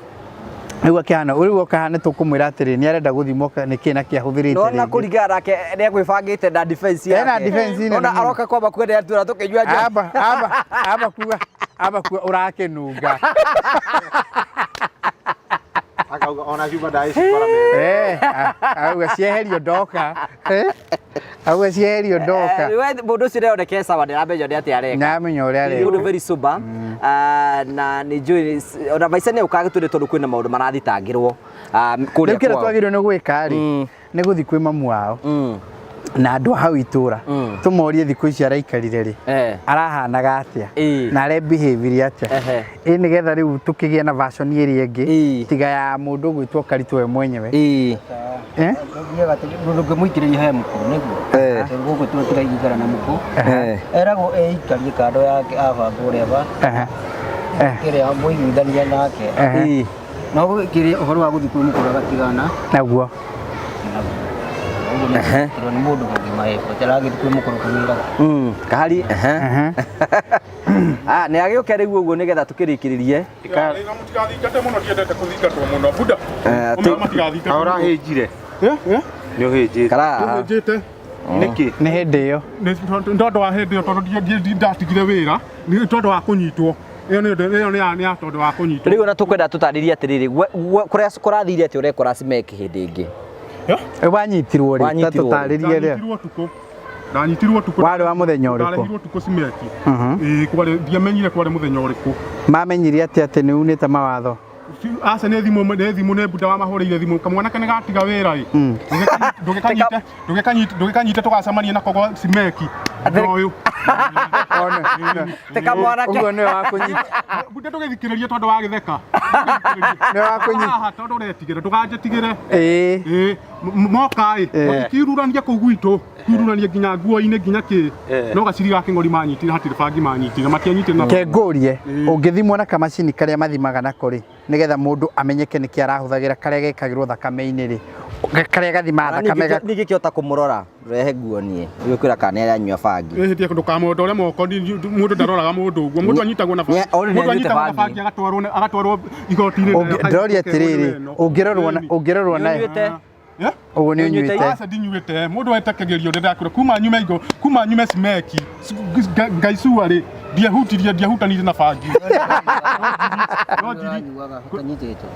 Rĩu akĩhana rĩu oka nĩ tũkũmwĩra atĩrĩ nĩ arenda gũthimwo nĩkĩ na kĩ ahũthĩrĩte Nona rĩngĩ. kũringana nake nĩ ekwĩbangĩte na defense yake. Ena defense nene Nona mũno. aroka kwamba kwenda atura tũkĩnyua njohi. Amba amba amba kuga amba kuga ũrakĩnunga. Akauga ona ciuma ndagĩcikora metha. Eh, auga cieherio ndoka. Eh, auga cieherio ndoka. We mũndũ ũcio nĩaroneka e sawa ndĩramenya nĩ atĩa areka. Nĩamenya ũrĩa Nĩ areka. mũndũ very sober. Ah, na nĩ njũĩ ona maica nĩ ũkaga gĩtũrĩ tondũ kwĩna maũndũ marathitangĩrwo ah, kũrĩa Rĩu kĩrĩa kwao. twagĩrĩirwo nĩ gwĩka rĩ nĩ gũthiĩ kwĩ mamu wao na andũ a hau itũra tũmorie thikũ ici araikarire rĩ Eh. arahanaga atĩa Ĩĩ. na arebehĩvirie atĩa Ehe. ĩ nĩgetha rĩu tũkĩgĩe na version ĩrĩa ĩngĩ Ĩĩ. tiga ya mũndũ ũgwĩtwo Karitũ we mwenyewe. Ĩĩ. Eh? Thiaga atĩ mũndũ ũngĩmũikĩrĩria he mũkũ nĩguo. Eh. Tondũ gũkũ tũtiraigikara na mũkũ. Eh. Eragwo eikarie kando yake abangwo ũrĩa ba Ehe. Eh. kĩrĩa mũiguithania nake. Ehe. Ĩĩ. No kĩrĩa ũhoro wa gũthiĩ kwĩ mũkũrũ agatigana Naguo. naguo. Ũguo nĩ tondũ nĩ mũndũ mũgima ĩ, ũtaragĩthiĩ kwĩ mũkũrũ kũgĩraga. Kahari. Ehe. Ehe. Ah, nĩ agĩũke rĩu ũguo nĩgetha tũkĩrĩkĩrĩrie. Na mũtigathingate mũno ndiendete kũthingatwo mũno buda. Eh, Ũmwe matigathingate. Ta ũrahĩnjire. Eh, eh. Nĩ ũhĩnjĩte. Kara. Njĩte. Nĩkĩ? Nĩ hĩndĩ ĩyo. Nĩ tondũ wa hĩndĩ ĩyo tondũ ndatigire wĩra nĩ tondũ wa kũnyitwo. Ĩyo nĩ ĩyo nĩ ya nĩ ya tondũ wa kũnyitwo. Rĩu ona tũkwenda tũtarĩrie atĩrĩrĩ kũrĩa kũrathire atĩ ũrekora Cimek hĩndĩ ĩngĩ. Eh? Wanyitirwo rĩ? Ta Wanyitirwo rĩ? tũtarĩrie rĩ. Ndanyitirwo ũtukũ. Ndanyitirwo ũtukũ. Warĩ wa mũthenya ũrĩkũ? Ndarehirwo ũtukũ Cimeki. Ĩĩ kwarĩ ndiamenyire kwarĩ mũthenya ũrĩkũ. Mamenyire atĩa atĩ nĩ unĩte mawatho? Aca nĩ thimũ nĩ thimũ nĩ buda wamahũrĩire thimũ kamwana nĩ gatiga wĩra ĩ. Ndũgĩkanyite ndũgĩkanyite ndũgĩkanyite tũgacemania nako gwa Cimeki. Ũyũ. Te kamwanake. Ũguo nĩwe wa kũnyita. Buda ndũgĩthikĩrĩrie tondũ wa gĩtheka. Nĩwe wa kũnyita. Haha tondũ ũretigĩra ndũganjĩtigĩre. Ĩĩ. Ĩĩ moka ĩ makiururania kũu gwitũ kiururania nginya nguo-inĩ nginya kĩ no gaciri ga kĩng'ori manyitire hatirĩ bangi manyitire matianyitire na Ke ngũrie ũngĩthimwo na kamacini karĩa mathimaga nako rĩ nĩgetha mũndũ amenyeke nĩkĩ arahũthagĩra karĩa gekagĩrwo thakame-inĩ rĩ karĩa gathimaga thakame gaku Ningĩkĩhota kũmũrora rehe nguo niĩ ũgĩkwĩra kana nĩ aranyua bangi. Ĩhĩ tiga ndũkamũndore moko mũndũ ndaroraga mũndũ ũguo mũndũ anyitagwo na Nĩ- already mũndũ nĩanyuĩte anyitagwo na bangi. bangi agatwarwo agatwarwo igoti-inĩ Ndĩroria atĩrĩrĩ ũngĩrorwo na ũngĩrorwo na Nĩũnyuĩte? ũguo nĩ Nĩũnyuĩte? ũnyuĩte Aca ndinyuĩte mũndũ etekagĩrio ndĩrakũra kuma nyume igo kuma nyume cimeki ngaicua rĩ ndiehutirie ndiehutanire na bangi no njiri Ũranyuaga ũtanyitĩtwo.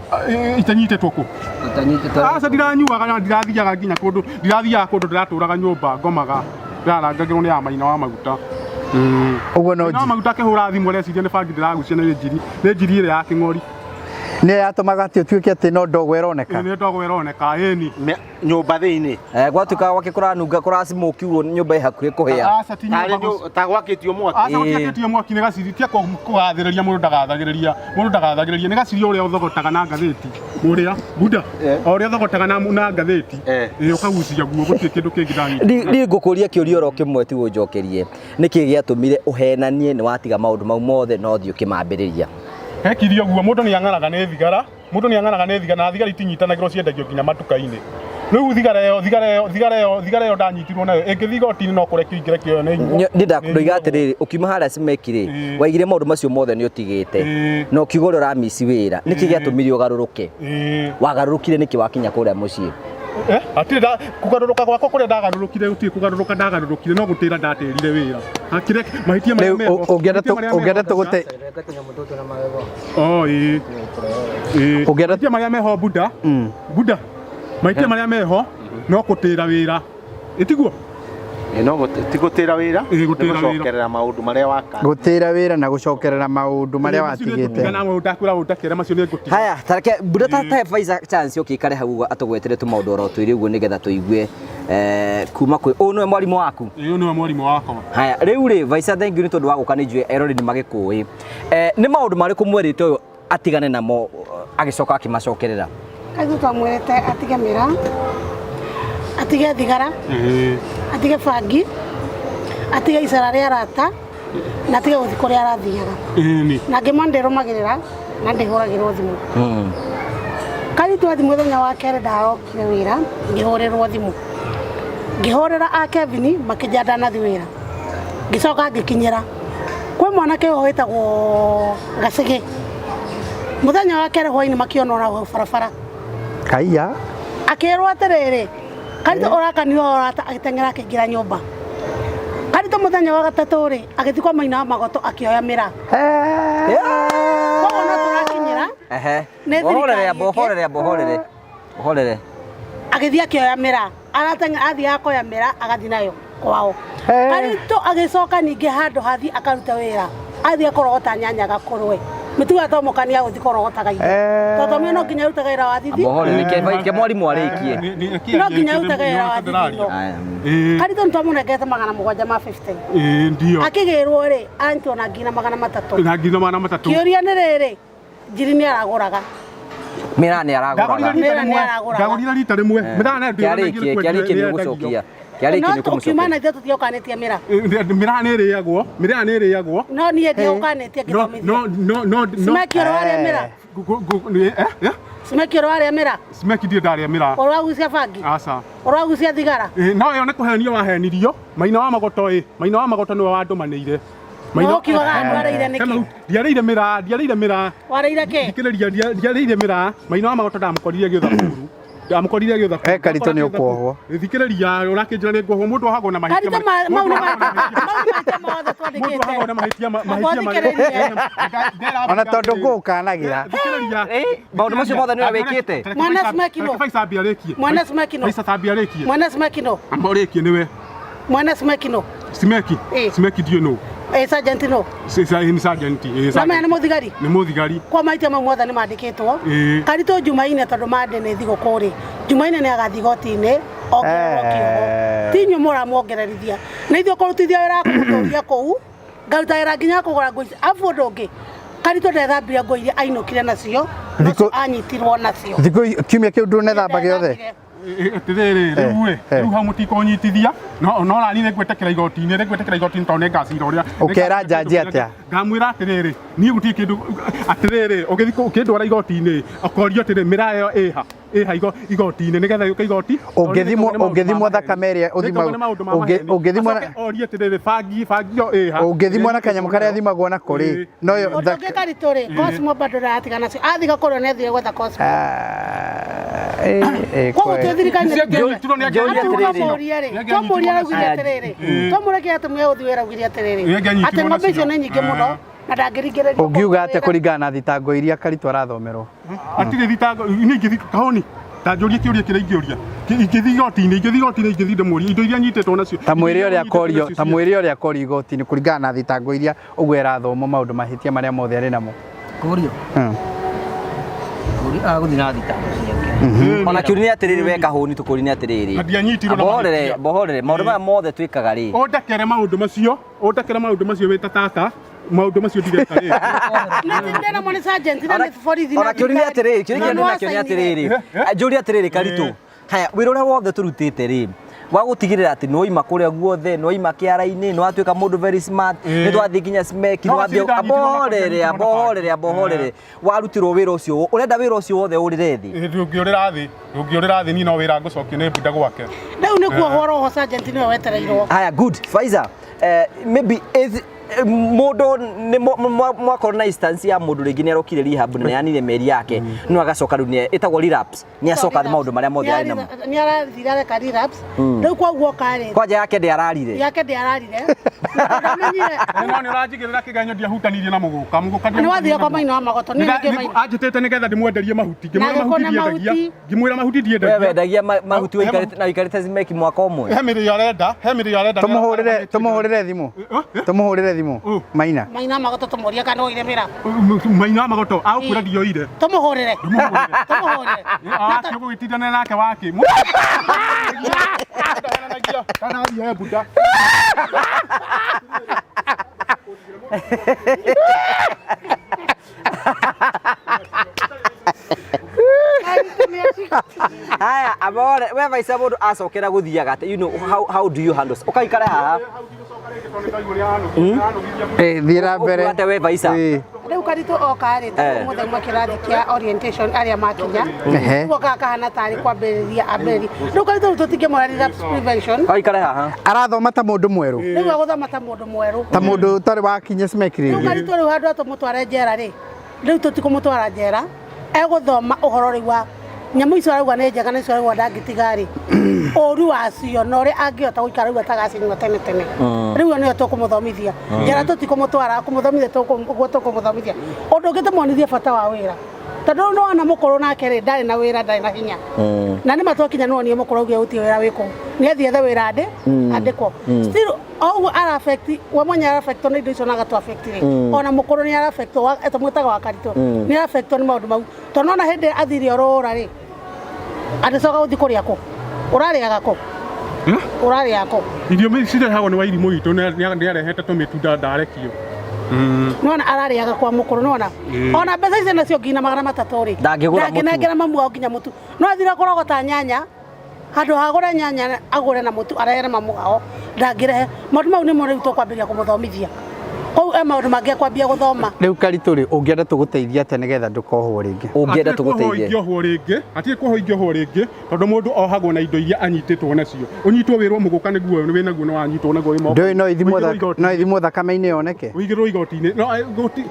itanyitĩtwo kũ Ũtanyitĩtwo. Aca ndiranyuaga na ndirathiaga nginya kũndũ ndirathiaga kũndũ ndĩratũraga nyũmba ngomaga ndĩrarangagĩrwo nĩ ya maina wa maguta. Ũguo no Maina wa maguta akĩhũra thimũ areciria nĩ bangi ndĩragucia nĩ njiri nĩ njiri ĩrĩa ya kĩng'ori. Nĩ yatũmaga atĩ ũtuĩke atĩ no ndogo ĩroneka. Nĩ ndogo ĩroneka ĩni. Nyũmba thĩinĩ. Gwatuĩka gwake kũranunga kũracimũki ũguo nyũmba ĩ hakuhĩ kũhĩa. Aca ti nyũmba Tarĩ ta gwakĩtio mwaki. Aca gũtiakĩtio mwaki nĩ gaciri tia kũgathĩrĩria mũndũ ndagathagĩrĩria mũndũ ndagathagĩrĩria nĩ gaciri ũrĩa ũthogotaga na ngathĩti ũrĩa buda o ũrĩa ũthogotaga na na ngathĩti ĩ ũkagucia guo gũtirĩ kĩndũ kĩngĩ ndanyita. Niĩ ngũkũria kĩũria oro kĩmwe tu ũnjokerie nĩkĩ gĩatũmire ũhenanie nĩ watiga maũndũ mau mothe no ũthiĩ ũkĩmambĩrĩria? Hekire ũguo mũndũ nĩ ang'araga nĩ thigara mũndũ nĩ ang'araga nĩ thigara na thigara itinyitanagĩrwo ciendagio nginya matuka-inĩ rĩu thigara ĩyo thigara ĩyo thigara ĩyo thigara ĩyo ndanyitirwo nayo ĩngĩthiĩ igoti-inĩ no kũrekio ingĩrekio yo nĩ Nĩ ndoiga atĩrĩrĩ ũkiuma harĩa Cimeki rĩ Ĩĩ. waigire maũndũ macio mothe nĩ ũtigĩte Ĩĩ. na ũkiuga ũrĩa ũramici wĩra nĩkĩ gĩatũmire ũgarũrũke? Ĩĩ. Wagarũrũkire nĩkĩ wakinya kũrĩa mũciĩ? Hatirĩ nda kũgarũrũka gwakwa kũrĩa ndagarũrũkire gũtirĩ kũgarũrũka ndagarũrũkire no gũtĩra ndatĩrire wĩra hakire mahĩtia marĩa Rĩu meho ũngĩenda mahĩtia marĩa meho ũngĩenda tũgũte Reke tũnyamũ tũtũ na magego. Oh, ĩĩ. Ĩĩ. Ũngĩenda Mahĩtia marĩa meho buda buda mahĩtia marĩa meho no gũtĩra wĩra ĩtiguo No ti gũtĩra wĩra Ĩĩ, nĩ gũtĩra wĩra. gũcokerera maũndũ marĩa waka. Gũtĩra wĩra na gũcokerera maũndũ marĩa watigĩte. Na ndakwĩra ũndakĩre macio nĩ ngũtiga. Haya, tareke buda ta ta Pfizer chance ũkĩ ikare hau ũguo atũgwetere tũmaũndũ oro twĩrĩ ũguo nĩgetha tũigue kuma kwĩ ũyũ nĩwe mwarimũ waku. Ĩĩ ũyũ nĩwe mwarimũ wakwa. Haya, rĩu rĩ Pfizer thank you nĩ tondũ wa gũka nĩ njũĩ erori nĩ magĩkũĩ. Nĩ maũndũ marĩkũ mwerĩte ũyũ atigane namo agĩcoka akĩmacokerera? Kaithu twamwĩrĩte atige mĩraa, atige thigara, Ĩĩ. atige bangi, atige icera rĩa arata na atige gũthiĩ kũrĩa arathiaga. Ĩĩ. Na ngĩmwa ndĩrũmagĩrĩra na ndĩhũragĩrwo thimũ. Karitũ athiĩ mũthenya wa kerĩ ndarokire wĩra ngĩhũrĩrwo thimũ. Ngĩhũrĩra a Kevin makĩnjĩra ndanathiĩ wĩra. Ngĩcoka ngĩkinyĩra kwĩ mwanake ũyũ wĩtagwo Gacĩgĩ. Muthenya wa kerĩ hwainĩ makĩona hau barabara. Kaiya. Akĩrwo atĩrĩrĩ, Karitũ ũrakanio ũrata agĩteng'era akĩingĩra nyũmba. Karitũ mũthenya wa gatatũ rĩ, agĩthiĩ kwa Maina wa Magoto akĩoya mĩraa. Koguo no tũrakinyĩra Ehe. Nĩ Bohorere, thirikari ĩngĩ. bohorere, bohorere. Bohorere. Agĩthiĩ akĩoya mĩraa, arateng'era athiĩ akoya mĩraa agathiĩ nayo kwao. Karitũ agĩcoka ningĩ handũ hathiĩ akarute wĩra, athiĩ akũrogota nyanya gakũrwe. Mĩtugo ya Tomokani ya gũthiĩ kũrogotaga indo. Tondũ Tomio no nginya arutaga wĩra wa thithi. Bohorere. Ke mwarimu arĩkie. No nginya arutage wĩra wa thithino. Aya. Karitũ nĩtwamũnengete 750. Ĩĩ ndio. Akĩgĩrwo rĩ, aranyitwo na ngiri na 300. Na ngiri na 300. Kĩũria nĩ rĩrĩ, njiri nĩ aragũraga. Mĩraa nĩ aragũraga. Mĩraa nĩ aragũraga. Ndagũrire rita rĩmwe. Mĩraa nayo Kĩarĩkie, kĩarĩkie nĩ ũgũcokia. Kĩarĩkie No nĩ ũkiuma ũkũmũcokia. na ithuĩ tũtiũkanĩtie mĩraa. Mĩraa nĩ ĩrĩagwo, mĩraa nĩ ĩrĩagwo. No niĩ ndiũkanĩtie No ngĩthomithia. no no no no. Smeki ũrwarĩa mĩraa. Smeki ũrwarĩa mĩraa. Smeki ndirĩ ndarĩa mĩraa. Ũragucia bangi. Aca. Ũragucia thigara. No ĩyo nĩ kũhenio wahenirio. Maina wa Magoto ĩ, Maina wa Magoto nĩwe wandũmanĩire. No ũkiugaga ndwarĩire nĩkĩ? Ndiarĩire mĩraa, ndiarĩire mĩraa. Warĩire kĩ? Thikĩrĩria, ndiarĩire mĩraa. Maina wa Magoto ndamũkorire agĩũtha kuru. Ndamũkorire agĩũtha kuru. Karitũ nĩ ũkuohwo. Thikĩrĩria, ũrakĩnjĩra nĩ nguohwo. Mũndũ ohagwo na mahĩtia Karitũ mau nĩ mahĩtia mothe Mũndũ ohagwo twandĩkĩte. na mahĩtia mahĩtia Ona tondũ ngũũkanagĩra. Thikĩrĩria. Maũndũ macio mothe nĩwe wĩkĩte. Mwana Smeki no. Faisa ambia arĩkie. Mwana Smeki no. Faisa ambia arĩkie. Mwana Smeki no. Amba ũrĩkie nĩwe. Mwana Smeki no. Smeki. Smeki ndiũ nũ. Ĩ sergeant no. Nĩ sergeant. Namenya nĩ mũthigari. Nĩ mũthigari. Kwa mahĩtia mau mothe nĩ mandĩkĩtwo. Ĩĩ. Karitũ Jumaine tondũ mande nĩ thigũkũ rĩ, Jumaine nĩ agathiĩ igoti-inĩ ongererwo kĩoho. Ti inyuĩ mũramuongererithia. Na ithuĩ kũrutithia wĩra wa kũmũtũria kũu, ngaruta wĩra nginya wa kũgũra nguo ici. Arabu ũndũ ũngĩ, Karitũ ndethambire nguo iria ainũkire nacio, nocio anyitirwo nacio. Thikũ kiumia kĩu ndũnethamba gĩothe. Atĩrĩrĩ, rĩu ĩ, rĩu hau mũtikũnyitithia, no no nani nĩngwĩtĩkĩra igoti-inĩ, nĩngwĩtĩkĩra igoti-inĩ tondũ nĩngacira ũrĩa. Ũkera njanji atĩa? Ngamwĩra atĩrĩrĩ, niĩ gũtirĩ kĩndũ, atĩrĩrĩ, ũgĩthiĩ ũkĩndwara igoti-inĩ, ũkorio atĩrĩ, mĩraa ĩyo ĩha, ĩha igoti-inĩ, nĩgetha yũke igoti. Ũngĩthimwo thakame ĩrĩa ũthimagwo ũngĩthimwo na orie atĩrĩrĩ, bangi bangi ĩyo ĩha. Ũngĩthimwo na kanyamũ karĩa thimagwo nako rĩ, no yo Ũndũ ũngĩ Karitũ rĩ, Cosmo bado ndaratigana nacio. Athiĩ gakũrĩa nĩ athire gwetha Cosmo. Koguo twĩ thirikari twamũria rĩ, twamũria araugire atĩrĩrĩ, twamũria kĩrĩa atũmia gũthiĩ wĩra augire atĩrĩrĩ, atĩ ng'ombe icio nĩ nyingĩ mũno na ndangĩringĩrĩrio. Ũngiuga atĩa kũringana na thitango iria Karitũ arathomerwo? Hatirĩ thitango, niĩ ingĩthiĩ kahoni, ta njũrie kĩũria kĩrĩa ingĩũria. Ingĩthiĩ igoti-inĩ, ingĩthiĩ igoti-inĩ ingĩthiĩ ndĩmũrie indo iria nyitĩtwo nacio. Ta mwĩre ũrĩa akorio, ta mwĩre ũrĩa akorio igoti-inĩ kũringana na thitango iria ũguo ĩrathomwo maũndũ mahĩtia marĩa mothe arĩ namo. Kũrio. Kũrio agũthiĩ na thitango ciake. Ona kĩũria nĩ atĩrĩrĩ we kahũni tũkũria nĩ atĩrĩrĩ. Na ndianyitirwo na Bohorere, mahĩtia. bohorere. Maũndũ maya mothe twĩkaga rĩ. Ũndekere maũndũ macio, ũndekere maũndũ macio wĩ ta tata, maũndũ macio ndireka rĩngĩ. Ndĩna mo nĩ sergeant na nĩ borithi. Ona kĩũria nĩ atĩrĩrĩ, kĩũria kĩrĩa ndĩ nakĩo nĩ atĩrĩrĩ. Njũria atĩrĩrĩ Karitũ. Haya, wĩra ũrĩa wothe tũrutĩte rĩ, wa gũtigĩrĩra atĩ nĩwaima kũrĩa guothe, nĩwaima kĩara-inĩ, nĩwatuĩka mũndũ very smart, nĩtwathiĩ nginya Smeki, No, nĩwathiĩ ndanyitirwo na abohorere, bangi. abohorere, abohorere. Warutirwo wĩra ũcio, ũrenda wĩra ũcio wothe ũrĩre thĩ. Ndũngĩũrĩra thĩ, ndũngĩũrĩra thĩ, niĩ no wĩra ngũcokia nĩ mbunda gwake. Rĩu nĩ kuohwo roho sergeant nĩwe wetereirwo. Haya, good. Faiza, maybe is mũndũ nĩ mwakorwo na instance ya mũndũ rĩngĩ nĩ arokire rehab na nĩanire mĩeri yake no agacoka rĩu ĩtagwo relapse nĩ acoka maũndũ marĩa mothe arĩ namo. Nĩ arathire areka relapse. Rĩu koguo karĩ. Kwanja yake ndĩararire. Yake ndĩararire. Ndamenyire. No nĩ ũranjigĩrĩra kĩgenyo ndiahutanirie na mũgũka. Mũgũka Nĩ wathire kwa Maina wa Magoto. Nĩ rĩngĩ Maina. Anjĩtĩte nĩgetha ndĩmwenderie mahuti. Ngĩmwĩra Na mahuti agĩkũne ndiendagia. mahuti. Ngĩmwĩra mahuti We ndiendagia. wendagia mahuti ũikarĩte na ũikarĩte Smeki mwaka ũmwe. He mĩrĩo arenda, he mĩrĩo arenda. Tũmũhũrĩre, tũmũhũrĩre thimũ. Tũmũhũrĩre thimũ. Maina. Maina wa Magoto tũmũrie kana oire mĩraa. Maina wa Magoto agũkwĩra ndioire. Tũmũhũrĩre. Tũmũhũrĩre. Acio gũgĩtindana nake wake. Kana athiĩ he mbunda. Haya, abore, we Faiza mũndũ acokera gũthiaga atĩa? You know, how do you handle? Ũkaikara haha. Thiĩ na mbere. Ũkuga atĩa we Faiza? Rĩu Karitũ oka rĩ, ũmũthĩ auma kĩrathi kĩa orientation arĩa makinya. Rĩu okaga kahana tarĩ kwambĩrĩria ambĩrĩria. Rĩu Karitũ rĩu tũtingĩmwĩra relapse prevention. Ũikare haha. Arathoma ta mũndũ mwerũ. Rĩu agũthoma ta mũndũ mwerũ. Ta mũndũ ũtarĩ wakinya Smeki Rĩu rĩngĩ. Karitũ rĩu handũ ha tũmũtware njera rĩ, Rĩu tũtikũmũtwara njera, egũthoma ũhoro rĩu wa nyamũ icio arauga nĩ njega na icio arauga ndangĩtiga rĩ, ũru wacio na ũrĩa angĩhota gũikara rĩu atagacinyua tene tene. Rĩu ĩyo nĩyo tũkũmũthomithia. Njera tũtikũmũtwara, kũmũthomithia ũguo tũkũmũthomithia. Ũndũ ũngĩ tũmuonithie bata wa wĩra. Tondũ rĩu nĩwona mũkũrũ nake rĩ, ndarĩ na wĩra, ndarĩ na hinya. Na nĩma twakinya nĩwonire mũkũrũ augire gũtirĩ wĩra wĩ kũu. Nĩ athiĩ ethe wĩra andĩkwo. Still o ũguo ara affect we mwenye ara affect nĩ indo icio na agatũ affect rĩ, ona mũkũrũ nĩ ara affect tũmwĩtaga wa karitũ, nĩ ara affect nĩ maũndũ mau. Tondũ nĩwona hĩndĩ athire orũra rĩ, agĩcoka gũthiĩ kũrĩa kũ? Ũrarĩaga kũ? Ũrarĩaga kũ? Irio cirehagwo nĩ Wairimũ witũ, nĩarehete tũmĩtunda ndarekio. Nĩwona ararĩaga kwa mũkũrũ, nĩwona ona mbeca icio nacio nginya 300 rĩ, Ndangĩgũra mũtu. Ndangĩnengera mamu wao nginya mũtu. No athire kũrogota nyanya, handũ ha agũre nyanya agũre na mũtu arehere mamu wao, ndangĩrehe. Maũndũ mau nĩmo rĩu tũkwambĩrĩria kũmũthomithia. Kũu e maũndũ mangĩ ekwambia gũthoma. Rĩu Karitũ rĩ, ũngĩenda tũgũteithie atĩa nĩgetha ndũkohwo rĩngĩ? Ũngĩenda Hatirĩ kuohwo tũgũteithie. ingĩohwo rĩngĩ, hatirĩ kuohwo ingĩohwo rĩngĩ, tondũ mũndũ ohagwo na indo iria anyitĩtwo nacio. Ũnyitwo wĩrwo mũgũka nĩguo wĩ naguo nĩ wanyitwo naguo wĩ moko. Ndũĩ no ithimwo Ũigĩrwo igoti-inĩ. no ithimwo thakame-inĩ yoneke? Ũigĩrwo igoti-inĩ. No, gũti,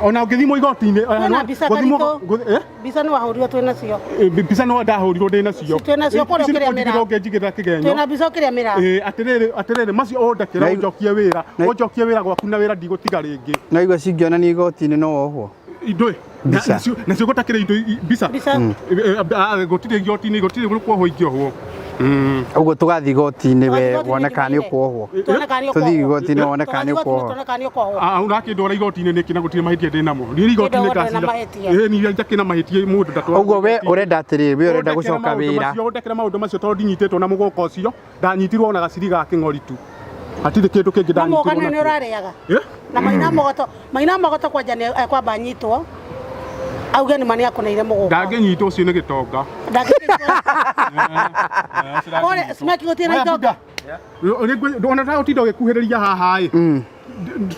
ona ũngĩthimwo igoti-inĩ, Kwĩna mbica gũthimwo Karitũ. Mbica nĩ wahũrirwo twĩ nacio. Mbica no ndahũrirwo ndĩ nacio. Twĩ nacio kũrĩa Ici nĩ ũkĩrĩa mĩraa. ũngĩnjigĩrĩra kĩgenyo. Twĩ na mbica ũkĩrĩa mĩraa. Atĩrĩrĩ, atĩrĩrĩ, macio ũndekera ũnjokie wĩra, ũnjokie wĩra gwaku na wĩra ndigũtiga rĩngĩ. No igua cingĩonania igoti-inĩ no wohwo. Indo ĩ, Mbica. Nacio gũtakĩrĩ indo mbica. Mbica. Gũtirĩ igoti-inĩ, gũtirĩ kuohwo ingĩohwo. Ũguo tũgathiĩ igoti-inĩ we Tũgathiĩ igoti-inĩ wone kana nĩ Jumaine. ũkuohwo. Tuone kana nĩ Tũthiĩ ũkuohwo. igoti-inĩ wone kana nĩ Tũgathiĩ igoti-inĩ ũkuohwo. tuone kana nĩ ũkuohwo. Ũrakĩndwara igoti-inĩ nĩkĩ na gũtirĩ mahĩtia ndĩ namo? Niĩ igoti-inĩ Ndĩ ndona ngacira. mahĩtia. Niĩ njakĩ na mahĩtia mũndũ ndatwaragwo Ũguo we igoti-inĩ. ũrenda atĩrĩrĩ, we ũrenda Ũndekere gũcoka maũndũ wĩra. macio, ũndekere maũndũ macio tondũ ndinyitĩtwo na mũgũka ũcio, ndanyitirwo ona gaciri ga kĩng'ori tu. Hatirĩ kĩndũ kĩngĩ Na mũgũka ndanyitirwo nĩ nakĩo. ũrarĩaga. Na Maina Mogoto, Maina Mogoto kwanja nĩ ekwamba anyitwo. Auge nĩ ma nĩ akũneire mũgũka. Ndangĩnyitwo ũcio nĩ gĩtonga. Ndangĩnyitwo. Kũrĩa Smeki gũtirĩ na itonga. Ona ndagũtinda ũgĩkuhĩrĩria haha ĩ.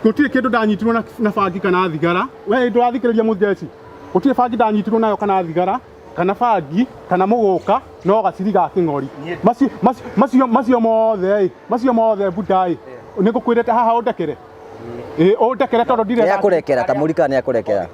Gũtirĩ kĩndũ ndanyitirwo na bangi kana thigara. We ndũrathikĩrĩria mũtheci. Gũtirĩ bangi ndanyitirwo nayo kana thigara, kana bangi, kana mũgũka, no gaciri ga kĩng'ori. Macio macio macio mothe ĩ, macio mothe buda ĩ. Nĩ ngũkwĩrĩte haha ũndekere. Ũndekere tondũ ndirenda. Nĩ akũrekera, ta mũri kana nĩ akũrekera.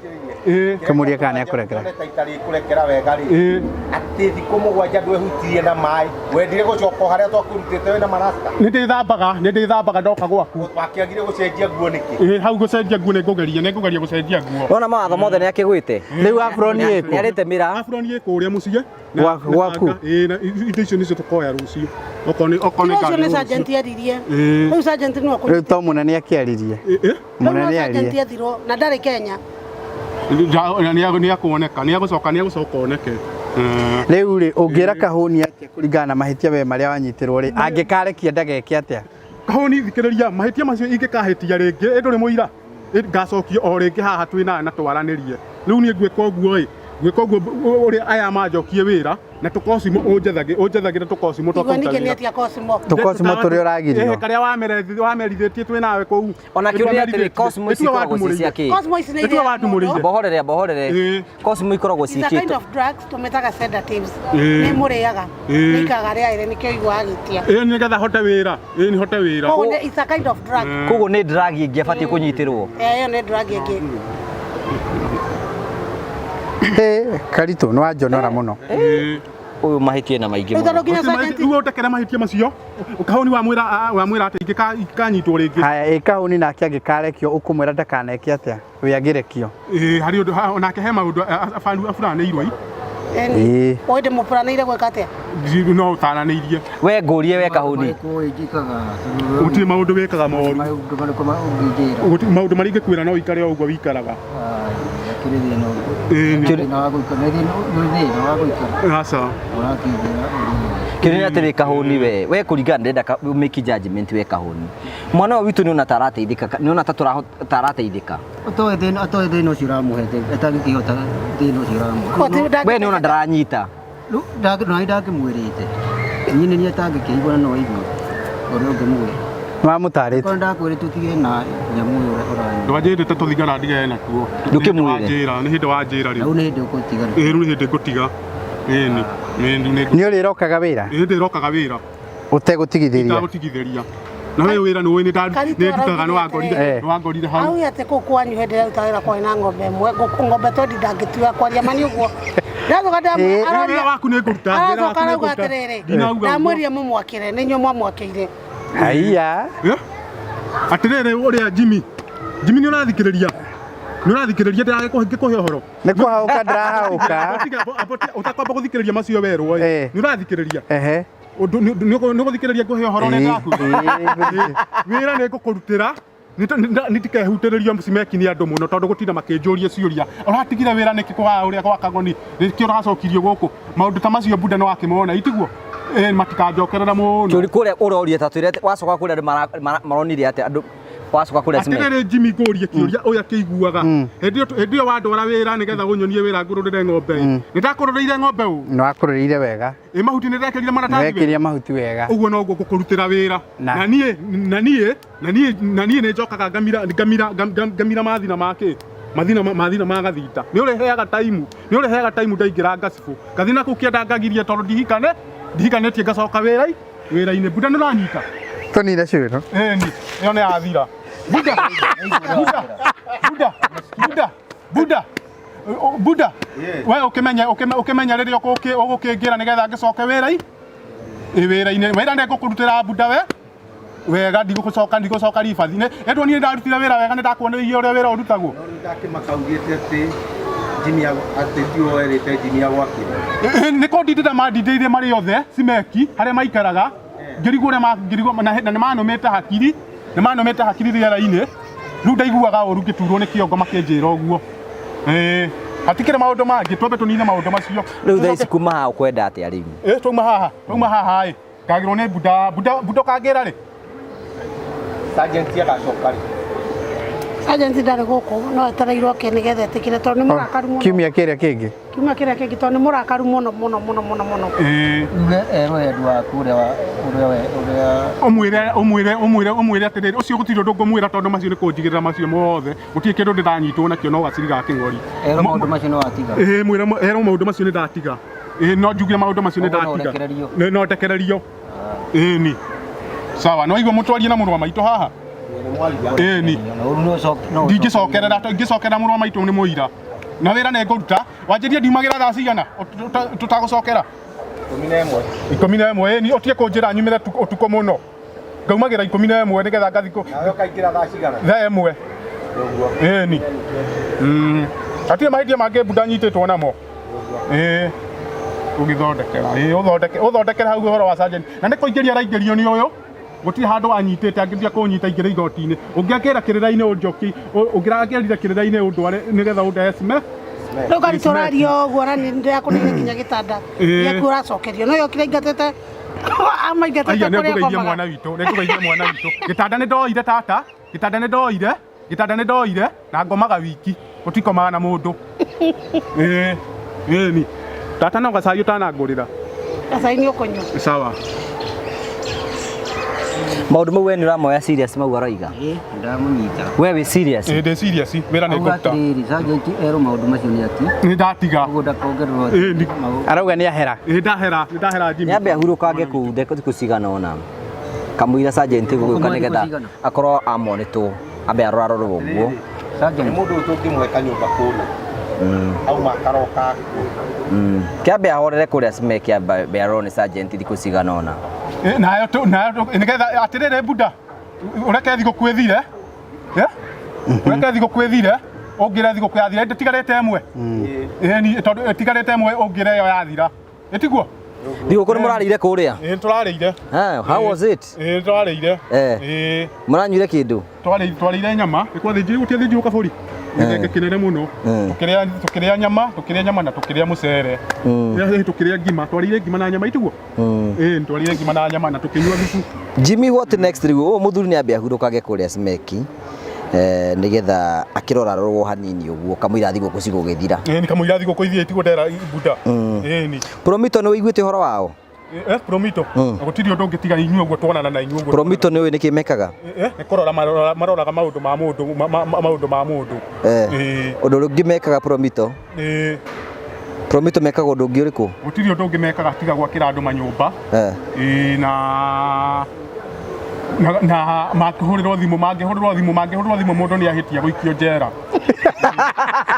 Kĩmũria kana nĩ akũrekera. Nĩ itarĩ kũrekera wega rĩ. Atĩ thikũ mũgwanja ndwehutirie na maĩ. Wendire gũcoka o harĩa twakũrutĩte wĩna marasta. Nĩ ndĩthambaga, nĩ ndĩthambaga ndoka gwaku. Wakĩagire gũcenjia nguo nĩkĩ? Hau gũcenjia nguo nĩ ngũgeria, nĩ ngũgeria gũcenjia nguo. Wona mawatho mothe nĩ akĩgwĩte. Rĩu aproni ĩkũ? Nĩ arĩte mĩraa. Aproni ĩ kũrĩa mũciĩ. Gwaku? Na indo icio nĩcio tũkoya rũciũ. Okorwo nĩ okorwo nĩ Ũcio nĩ ngari sergeant rũciũ. eririe. Rĩu sergeant nĩwe Rĩu to mũnene akĩaririe. Rĩu Mũnene no sergeant arie. ethirwo na ndarĩ Kenya. Nĩ akuoneka, nĩ agũcoka, nĩ agũcoka oneke. Rĩu rĩ, ũngĩra Kahũni atĩa kũringana na mahĩtia we marĩa wanyitirwo rĩ, angĩkarekia ndageke atĩa? Kahũni thikĩrĩria, mahĩtia macio ingĩkahĩtia rĩngĩ, ĩ ndũrĩ mũira. Ngacokio o rĩngĩ haha twĩ nawe na twaranĩrie. Rĩu niĩ ngwĩka ũguo ĩ, ngwĩka ũguo ũrĩa aya manjokie wĩra na tũkocimo ũnjethagĩre, ũnjethagĩre tũkocimo twa Igua kũruta ningĩ nĩ wĩra. atia Cosmo. Tũkocimo tũrĩa ũragirio. Karĩa wamerithĩtie twĩ nawe kũu. Ona kĩũria atĩrĩ, Cosmo ici ikoragwo ci cia kĩ? Cosmo ici nĩ iria mũndũ. Bohorere, bohorere. Cosmo ikoragwo It's a kind ciĩkĩtwo. of drugs tũmĩtaga sedatives. Nĩ mũrĩaga. Nĩ ikaraga rĩaĩrĩ nĩkĩo ũiguaga agĩtia. Nĩgetha hote wĩra. Nĩ hote wĩra. Koguo it's a kind of drug. Koguo nĩ drug ĩngĩ abatiĩ kũnyitĩrwo. Ĩyo nĩ drug ĩngĩ. Karitũ nĩ wanjonora mũno. Ũyũ mahĩtia na maingĩ Rĩu tondũ nginya sergeant Rĩu ũndekere mahĩtia macio. Kahũni wamwĩra atĩ ingĩkanyitwo rĩngĩ. Haya, ĩ Kahũni nake angĩkarekio ũkũmwĩra ndakaneke atĩa? We angĩrekio. Harĩ ũndũ nake he maũndũ aburanĩirwo. Ũĩ ndĩmũburanĩire gwĩka atĩa? No ũtaranĩirie. We ngũrie we Kahũni. Gũtirĩ maũndũ wĩkaga moru. Maũndũ marĩa ingĩkwĩra no ũikare o ũguo wĩikaraga. Aca. Kĩũria nĩ atĩrĩ Kahũni we, we kũringana ndĩrenda make judgment we Kahũni. Mwana ũyũ witũ nĩ ona ta arateithĩka, nĩ ona ta arateithĩka. Atoĩ thĩna, atoĩ thĩna ũcio ũramũhete, atangĩkĩhota thĩna ũcio ũramũhe. We nĩ ona ndaranyita. Rĩu nani ndangĩmwĩrĩte. Niĩ nĩ niĩ atangĩkĩigua na no aigue ũrĩa ũngĩmwĩra. Nĩ wamũtarĩte? Korwo ndakwĩrĩte tũtige na nyamũ ĩyo ũranyua. Ndwanjĩrĩte tũthigara ndigane nakuo. Ndũkĩmwĩre? Wanjĩra, nĩ hĩndĩ wanjĩra rĩu. Rĩu nĩ hĩndĩ ũgũtiga. Ĩĩ rĩu nĩ hĩndĩ ngũtiga. Ĩĩ nĩ. Nĩ ũrĩrokaga wĩra? Ĩĩ ndĩrokaga wĩra. Ũtegũtigithĩria? Itagũtigithĩria. Na we wĩra nĩ ũĩ nĩ Karitũ nĩ ndutaga nĩ wangorire Eh. nĩ wangorire hau. Auge atĩ kũu kwanyu hĩndĩ ĩrĩa arutaga wĩra kwarĩ na ng'ombe ĩmwe, ng'ombe twendi ndangĩtiga kwaria ma nĩ ũguo. Ndacoka Eh. Wĩra waku nĩ ngũruta. Wĩra aracoka waku nĩ arauga ngũruta. atĩrĩrĩ, Ndinauga ũguo. ndamwĩrire mũmwakĩre, nĩ inyuĩ mwamwakĩire. Haiya. Eh? Atĩrĩrĩ ũrĩa Jimmy. Jimmy nĩ ũrathikĩrĩria. Nĩ ũrathikĩrĩria ndĩragĩkũhe ũhoro. Nĩ kũhaũka ndĩrahaũka. Ũtakwamba gũthikĩrĩria macio werwo ĩ. Eh. Nĩ ũrathikĩrĩria. Ehe. Ũndũ nĩ ũgũthikĩrĩria ngũhe ũhoro ũrĩa ndĩrakwĩra. Wĩra nĩ ngũkũrutĩra nĩndikehutĩrĩrio cimeki nĩ andũ mũno tondũ gũtinda makĩnjũria ciũria ũratigire wĩra nĩkĩ kwa ũrĩa gwa kang'oni nĩkĩ ũracokirio gũkũ maũndũ ta macio bunda nĩ wakĩmona itiguo matikanjokerera mũno Kĩũria kũrĩa ũroria ta twĩre atĩ wacoka kũrĩa andũ maronire atĩa andũ wacoka kũrĩa cement. Atĩrĩrĩ Jimmy ngũrie kĩũria ũyũ akĩiguaga hĩndĩ ĩyo wandwara wĩra nĩgetha ũnyonie wĩra ngũrũrĩre ng'ombe ĩ nĩ ndakũrũrĩire ng'ombe ũ Nĩ wakũrũrĩire wega. Ĩ mahuti nĩ ndekĩrire Nĩ maratathi wega? wekĩrire mahuti wega. Ũguo noguo ngũkũrutĩra wĩra Na. na niĩ na niĩ na niĩ na niĩ nĩ njokaga ngamira ngamira ngamira mathina ma kĩ mathina mathina ma gathinda nĩ ũrĩheaga taimu nĩ ũrĩheaga taimu ndaingĩra ngacibũ ngathi na kũu kĩenda ngagirie tondũ ndihikane ndihikanĩtie ngacoka wĩra wĩra-inĩ bunda nĩ ũranyita. Tũnine cũĩro. Ĩni ĩyo nĩ yathira. Bunda bunda bunda bunda bunda bunda we ũkĩmenye ũkĩmenye rĩrĩa ũgũkĩngĩra nĩgetha ngĩcoke wĩra-inĩ wĩra-inĩ wĩra nĩ ngũkũrutĩra bunda we wega ndigũcoka ndigũcoka ribathi nĩ endwo niĩ ndarutire wĩra wega nĩ ndakuonereirie ũrĩa wĩra ũrutagwo. No rĩu ndakĩmakaugĩte atĩ Jimmy atĩ tiwe werĩte Jimmy agwakĩre. Nĩ kũndindĩra mandindĩire marĩ othe cimeki harĩa maikaraga ngĩrigwo ũrĩa ngĩrigwo na nĩ manũmĩte hakiri nĩ manũmĩte hakiri rĩera-inĩ rĩu ndaiguaga ũru ngĩturwo nĩ kĩongo makĩnjĩra ũguo. Hatikĩrĩ maũndũ mangĩ twambe tũnine maũndũ macio. Rĩu thaa ici kuma haha ũkwenda atĩa rĩu? Twauma haha twauma haha ĩ ngagĩrwo nĩ bunda bunda bunda ũkangĩra rĩ. Sergeant agacoka rĩ? Sergeant ndarĩ gũkũ no etereirwo oke nĩgetha etĩkĩre tondũ nĩ mũrakaru mũno. Kiumia kĩrĩa kĩngĩ. Kiumia kĩrĩa kĩngĩ tondũ nĩ mũrakaru mũno mũno mũno mũno mũno. Uge erwo Edu waku ũrĩa ũrĩa ũrĩa Ũmwĩre ũmwĩre ũmwĩre ũmwĩre atĩrĩrĩ ũcio gũtirĩ ũndũ ngũmwĩra tondũ macio nĩ kũnjigĩrĩra macio mothe gũtirĩ kĩndũ ndĩranyitwo nakĩo no gaciri ga kĩng'ori. Erwo maũndũ macio nĩ watiga. Mwĩre erwo maũndũ macio nĩ ndatiga. No njuge maũndũ macio nĩ ndatiga. No ndekererio. Ĩni. Sawa no igua mũtwarie na mũrũ wa maitũ haha. Ĩni. Ndingĩcokerera ingĩcokerera mũrũ wa maitũ nĩ mũira. Na wĩra nĩ ngũruta wanjĩrie ndiumagĩra thaa cigana tũtagũcokera 11. 11 ĩni ũtige kũnjĩra nyumĩre ũtukũ mũno ngaumagĩra 11 nĩgetha ngathi kũ Nawe ũkaingĩra thaa cigana? Thaa 1. Ĩni. Hatirĩ mahĩtia mangĩ bunda nyitĩtwo namo. Ũgĩthondekera ũthondekere hau ũhoro wa sergeant na nĩ kũingĩria araingĩrio nĩ ũyũ gũtirĩ handũ anyitĩte angĩthia kũnyita ingĩre igoti-inĩ ũngĩangĩra kĩrĩra-inĩ ũnjoki ũngĩrangĩrire kĩrĩra-inĩ ũndware nĩgetha ũndehe cime. Rĩu Karitũ ũraria ũguo na nĩ ndĩrakũneire nginya gĩtanda gĩaku ũracokerio no yokire aingatĩte amaingatĩte Aya nĩ kũrĩa ngũgeithia akomaga. mwana witũ nĩ ngũgeithia mwana witũ gĩtanda nĩ ndoire tata gĩtanda nĩ ndoire gĩtanda nĩ ndoire na ngomaga wiki gũtikomaga na mũndũ. Ĩni tata no gacai ũtanangũrĩra. Gacai nĩ ũkũnyua. Sawa. Maũndũ mau we nĩ ũramoya serious mau aroiga? Ndamũnyita. We wĩ serious? Ndĩ serious wĩra nĩ Auga ngũruta. atĩrĩrĩ sergeant erwo maũndũ macio nĩ ati. Nĩ ndatiga. Ũguo ndakongererwo. Arauga nĩ ahera. Nĩ ndahera nĩ ndahera Jimmy. Nĩambe ahurũkange kũu thikũ cigana ũna kamũira sergeant gũgĩũka nĩgetha akorwo amonĩtwo ambe arorarorwo ũguo. Nĩ mũndũ ũyũ tũngĩmũhe kanyũmba kũrĩa auma akaroka kuo. Kĩambe ahorere kũrĩa Smek ambe arorwo nĩ sergeant thikũ cigana ũna. Nayo nayo nĩgetha atĩrĩrĩ bunda ũreke thigũkũ ĩthire ũreke thigũkũ ĩthire ũngĩre thigũkũ yathira ĩtigarĩte ĩmwe ĩni tondũ ĩtigarĩte ĩmwe ũngĩre ĩyo yathira ĩtiguo. Thigũkũ nĩ mũrarĩire kũrĩa? Ĩĩ tũrarĩire. How was it? Ĩĩ tũrarĩire. Ĩĩ. Mũranyuire kĩndũ? Twarĩire nyama nĩ gũtiathĩnjirwo kabũri gĩthenge kĩnene mũno tũkĩrĩa nyama tũkĩrĩa nyama na tũkĩrĩa mũcere tũkĩrĩa ngima twarĩire ngima na nyama itiguo. Ĩĩ twarĩire ngima na nyama na tũkĩnyua thubu. Jimmy what next rĩu ũyũ mũthuri nĩ ambe ahurũkage kũrĩa Smeki nĩgetha akĩrorarorwo hanini ũguo kamũira thigũkũ cigũgĩthira. Ĩni kamũira thigũkũ ithiĩ tiguo ndera bunda. Ĩni. Promito nĩ ũiguĩte ũhoro wao? Promito gũtirĩ ũndũ ũngĩ tiga inyuĩ ũguo tuonana na inyuĩ ũguo. Promito nĩ ũĩ nĩkĩ mekaga? Nĩ kũrora maroraga maũndũ ma mũndũ maũndũ ma mũndũ. Ũndũ ũrĩa ũngĩ mekaga Promito? Promito mekaga ũndũ ũngĩ ũrĩkũ? Gũtirĩ ũndũ ũngĩ mekaga tiga gwakĩra andũ manyũmba. Na Na makĩhũrĩrwo thimũ, mangĩhũrĩrwo thimũ, mangĩhũrĩrwo thimũ mũndũ nĩ ahĩtia gũikio njera.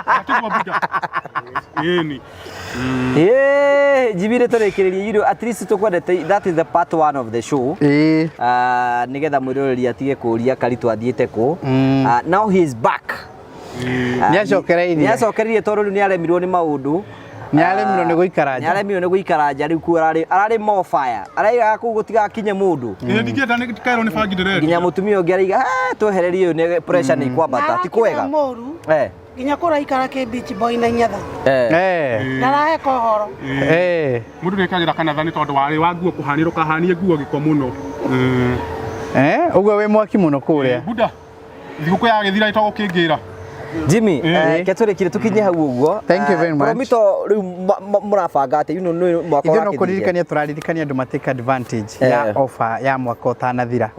Atiguo buda. Ĩni. Ĩĩ, njibire tũrĩkĩrĩrie, you know, at least tũkwendete, that is the part one of the show. Ĩĩ. Ah, nĩgetha mwĩroreri atige kũria Karitũ athiĩte kũ. Ah, now he is back. Nĩacokereirie. Nĩacokereirie tondũ rĩu nĩaremirwo nĩ maũndũ. Nĩaremirwo nĩ gũikara nja. Nĩaremirwo nĩ gũikara nja rĩu kuo ararĩ ararĩ more fire. Araigaga kũu gũtigakinye mũndũ. Ĩĩ ndingĩenda nĩ kairwo nĩ bangi ndĩrendia. Nginya mũtumia ũngĩ araiga, "Eh, twehererie ũyũ nĩ pressure nĩ ikwambata, ti kwega." Mũru Eh. nginya kũraikara kĩ beach boy na nyatha Eh. Eh. ndaraheka ũhoro. Eh. Mũndũ nĩ ekagĩra kanatha nĩ tondũ warĩ wa nguo kũhanĩra ũkahanie nguo gĩko mũno. Eh, ũguo wĩ mwaki mũno kũrĩa. Buda. Thigũkũ yagĩthira ĩtagwo kĩngĩra. Jimmy, ke tũrĩkire tũkinye hau ũguo. Thank you very much. Promito rĩu mũrabanga atĩ, you know, nĩ mwaka Ithuĩ no ũrakĩthire. kũririkania tũraririkania andũ matake advantage ya offer ya mwaka ũtanathira.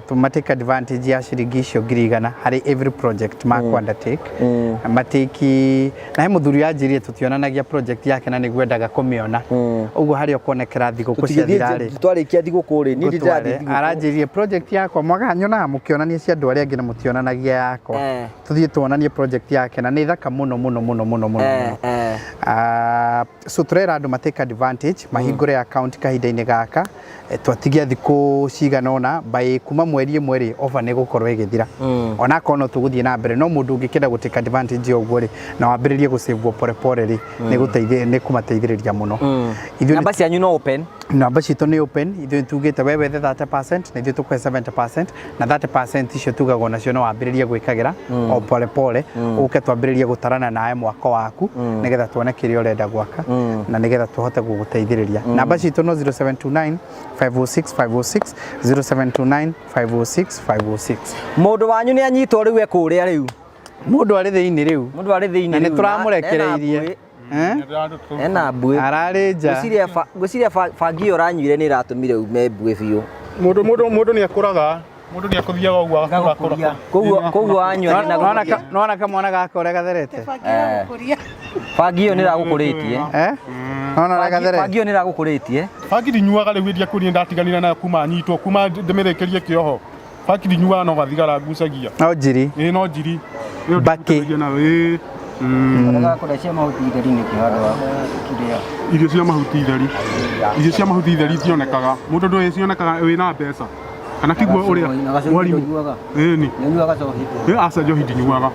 Tũ take advantage ya ciringi icio 100,000 harĩ every project ma ku undertake. Matake na he mũthuri anjĩrire tũtionanagia project yake na nĩguo endaga kũmĩona. Ũguo harĩa ũkuonekera thigũkũ ciathira rĩ. Twarĩkia thigũkũ rĩ, niĩ Ngũtware. ndĩrathiĩ thigũkũ. Aranjĩrire project yakwa mwaka nyonaga mũkĩonania cia andũ arĩa angĩ na mũtionanagia yakwa. Tũthiĩ tuonanie project yake na nĩ thaka mũno mũno mũno mũno mũno mũno. Ah, so tũrera andũ matake advantage mahingũre account kahinda-inĩ gaka. Twatigia thikũ cigana ũna by kuma mweri ĩmwe rĩ offer nĩ gũkorwo ĩgĩthira, onakorwo no tũgũthiĩ na mbere, no mũndũ ũngĩkĩenda gũ take advantage ya ũguo rĩ na wambĩrĩrie gũsave pore pore rĩ nĩ gũteithĩ nĩ kũmateithĩrĩria mũno. Ithuĩ Namba cianyu no open. Namba citũ nĩ open. Ithuĩ tugĩte we wethe 30% na ithuĩ tũkũhe 70% na 30% icio tugagwo nacio no wambĩrĩrie gwĩkagĩra o pole pole, ũke twambĩrĩrie gũtarana nawe mwako waku nĩgetha tuone kĩrĩa ũrenda gwaka na nĩgetha tũhote gũgũteithĩrĩria. Namba citũ no 0729 506 506, 0729 506 506. Mũndũ wanyu nĩ anyitwo rĩu e kũrĩa rĩu. Mũndũ arĩ thĩinĩ rĩu. Mũndũ arĩ thĩinĩ Na nĩ rĩu, tũramũrekereirie. Eh? Ena mbuĩ. Ararĩ nja. Ngwĩciria bangi ĩyo ũranyuire nĩ ĩratũmire ume mbuĩ biũ. Mũndũ mũndũ mũndũ nĩ akũraga, mũndũ nĩ akũthiaga ũguo agakũra kũra. Koguo wanyua nĩ Nona nona kamwana gaka ũrĩa gatherete. Bangi ĩyo nĩ ĩragũkũrĩtie. Eh? Nona ũrĩa gatherete. Bangi ĩyo nĩ ĩragũkũrĩtie. Bangi ndinyuaga rĩu ĩndia kũria ndatiganire nayo kuma nyitwo kuma ndĩmĩrĩkĩrie kĩoho. Bangi ndinyuaga no gathigara ngucagia. No njiri. Ĩĩ no njiri. Mbakĩ. Ĩĩ. Ũregaga kũrĩa cia mahuti itheri nĩkĩ handũ ha kĩrĩa? Irio cia mahuti itheri. Irio cia mahuti itheri itionekaga. Mũndũ ndũĩ cionekaga wĩna mbeca. Kana tiguo ũrĩa mwarimũ. Ĩni. Nĩũnyuaga cohi? Ĩ aca njohi ndinyuaga.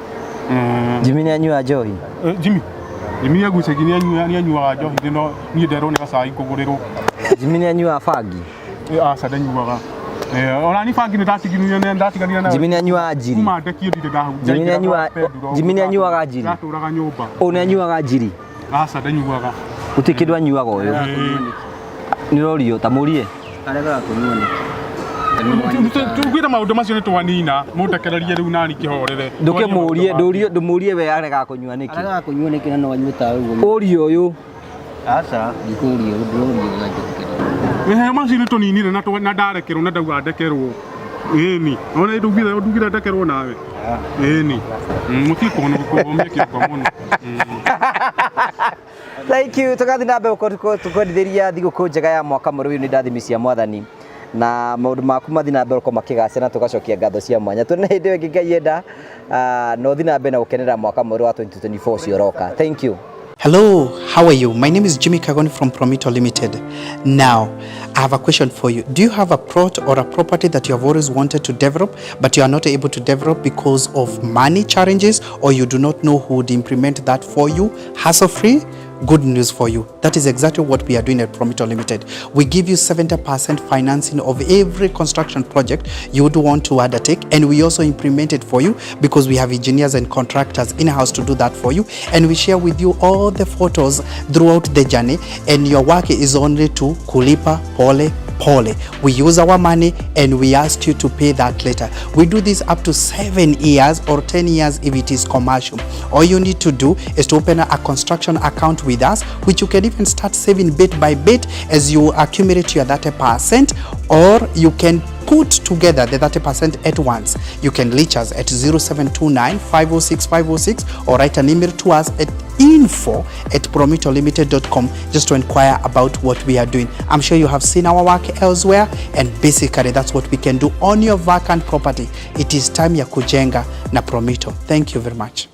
Jimmy nĩ anyuaga njohi? Jimmy. Jimmy nĩ agucagia nĩ anyuaga njohi no niĩ nderwo nĩ gacai ngũgũrĩrwo. Jimmy nĩ anyuaga bangi? Aca ndanyuaga. Ona ni bangi nĩ ndatiganire nĩ ndatiganire nayo. Jimmy nĩ anyuaga njiri? Kuma ndekio ndirĩ ndahu. Jimmy nĩ anyuaga Jimmy nĩ anyuaga njiri? Ndatũraga nyũmba. Ũyũ nĩ anyuaga njiri? Aca ndanyuaga. Gũtirĩ kĩndũ anyuaga ũyũ. Nĩ rorio ta mũrie. Aregaga kũnyua nĩkĩ? Tugwĩra maũndũ macio nĩ twanina mũndekererie rĩu nani kĩhorere. Ndũkĩmũrie ndũrie ndũmũrie we aregaga kũnyua nĩkĩ? Aregaga kũnyua nĩkĩ na no anyue tawe ũguo? Ũrie ũyũ. Aca, ndikũria ndũrũrio ũganjĩtĩkĩria. Ehe macio nĩ tũninire na na ndarekerwo na ndauga ndekerwo. Ĩni. Ona ndugire ndugire ndekerwo nawe. Ĩni. Mũtige kũmia kĩongo mũno. Thank you. Tũgathiĩ na mbere gũkorwo tũkwendithĩria thigũkũ njega ya mwaka mwerũ ũyũ nĩ ndathimi cia mwathani na maũndũ maku mathiĩ na mbere gũkorwo makĩgacĩra na tũgacokia ngatho cia mwanya. Tuonane hĩndĩ ĩyo ĩngĩ Ngai enda, na ũthiĩ na mbere na gũkenera mwaka mwerũ wa 2024 ũcio ũroka. Thank you. Hello, how are you? My name is Jimmy Kagoni from Promito Limited. Now, I have a question for you. Do you have a plot or a property that you have always wanted to develop, but you are not able to develop because of money challenges, or you do not know who would implement that for you hassle-free? Good news for you. That is exactly what we are doing at Promito Limited. We give you 70% financing of every construction project you would want to undertake, and we also implement it for you because we have engineers and contractors in-house to do that for you, and we share with you all the photos throughout the journey, and your work is only to kulipa pole pole. We use our money and we ask you to pay that later. We do this up to 7 years or 10 years if it is commercial. All you need to do is to open a construction account with us, which you can even start saving bit by bit as you accumulate your 30%, or you can put together the 30% at once, you can reach us at 0729 506 506 or write an email to us at info@promitolimited.com just to inquire about what we are doing. I'm sure you have seen our work elsewhere, and basically that's what we can do on your vacant property. It is time ya kujenga na Promito. Thank you very much.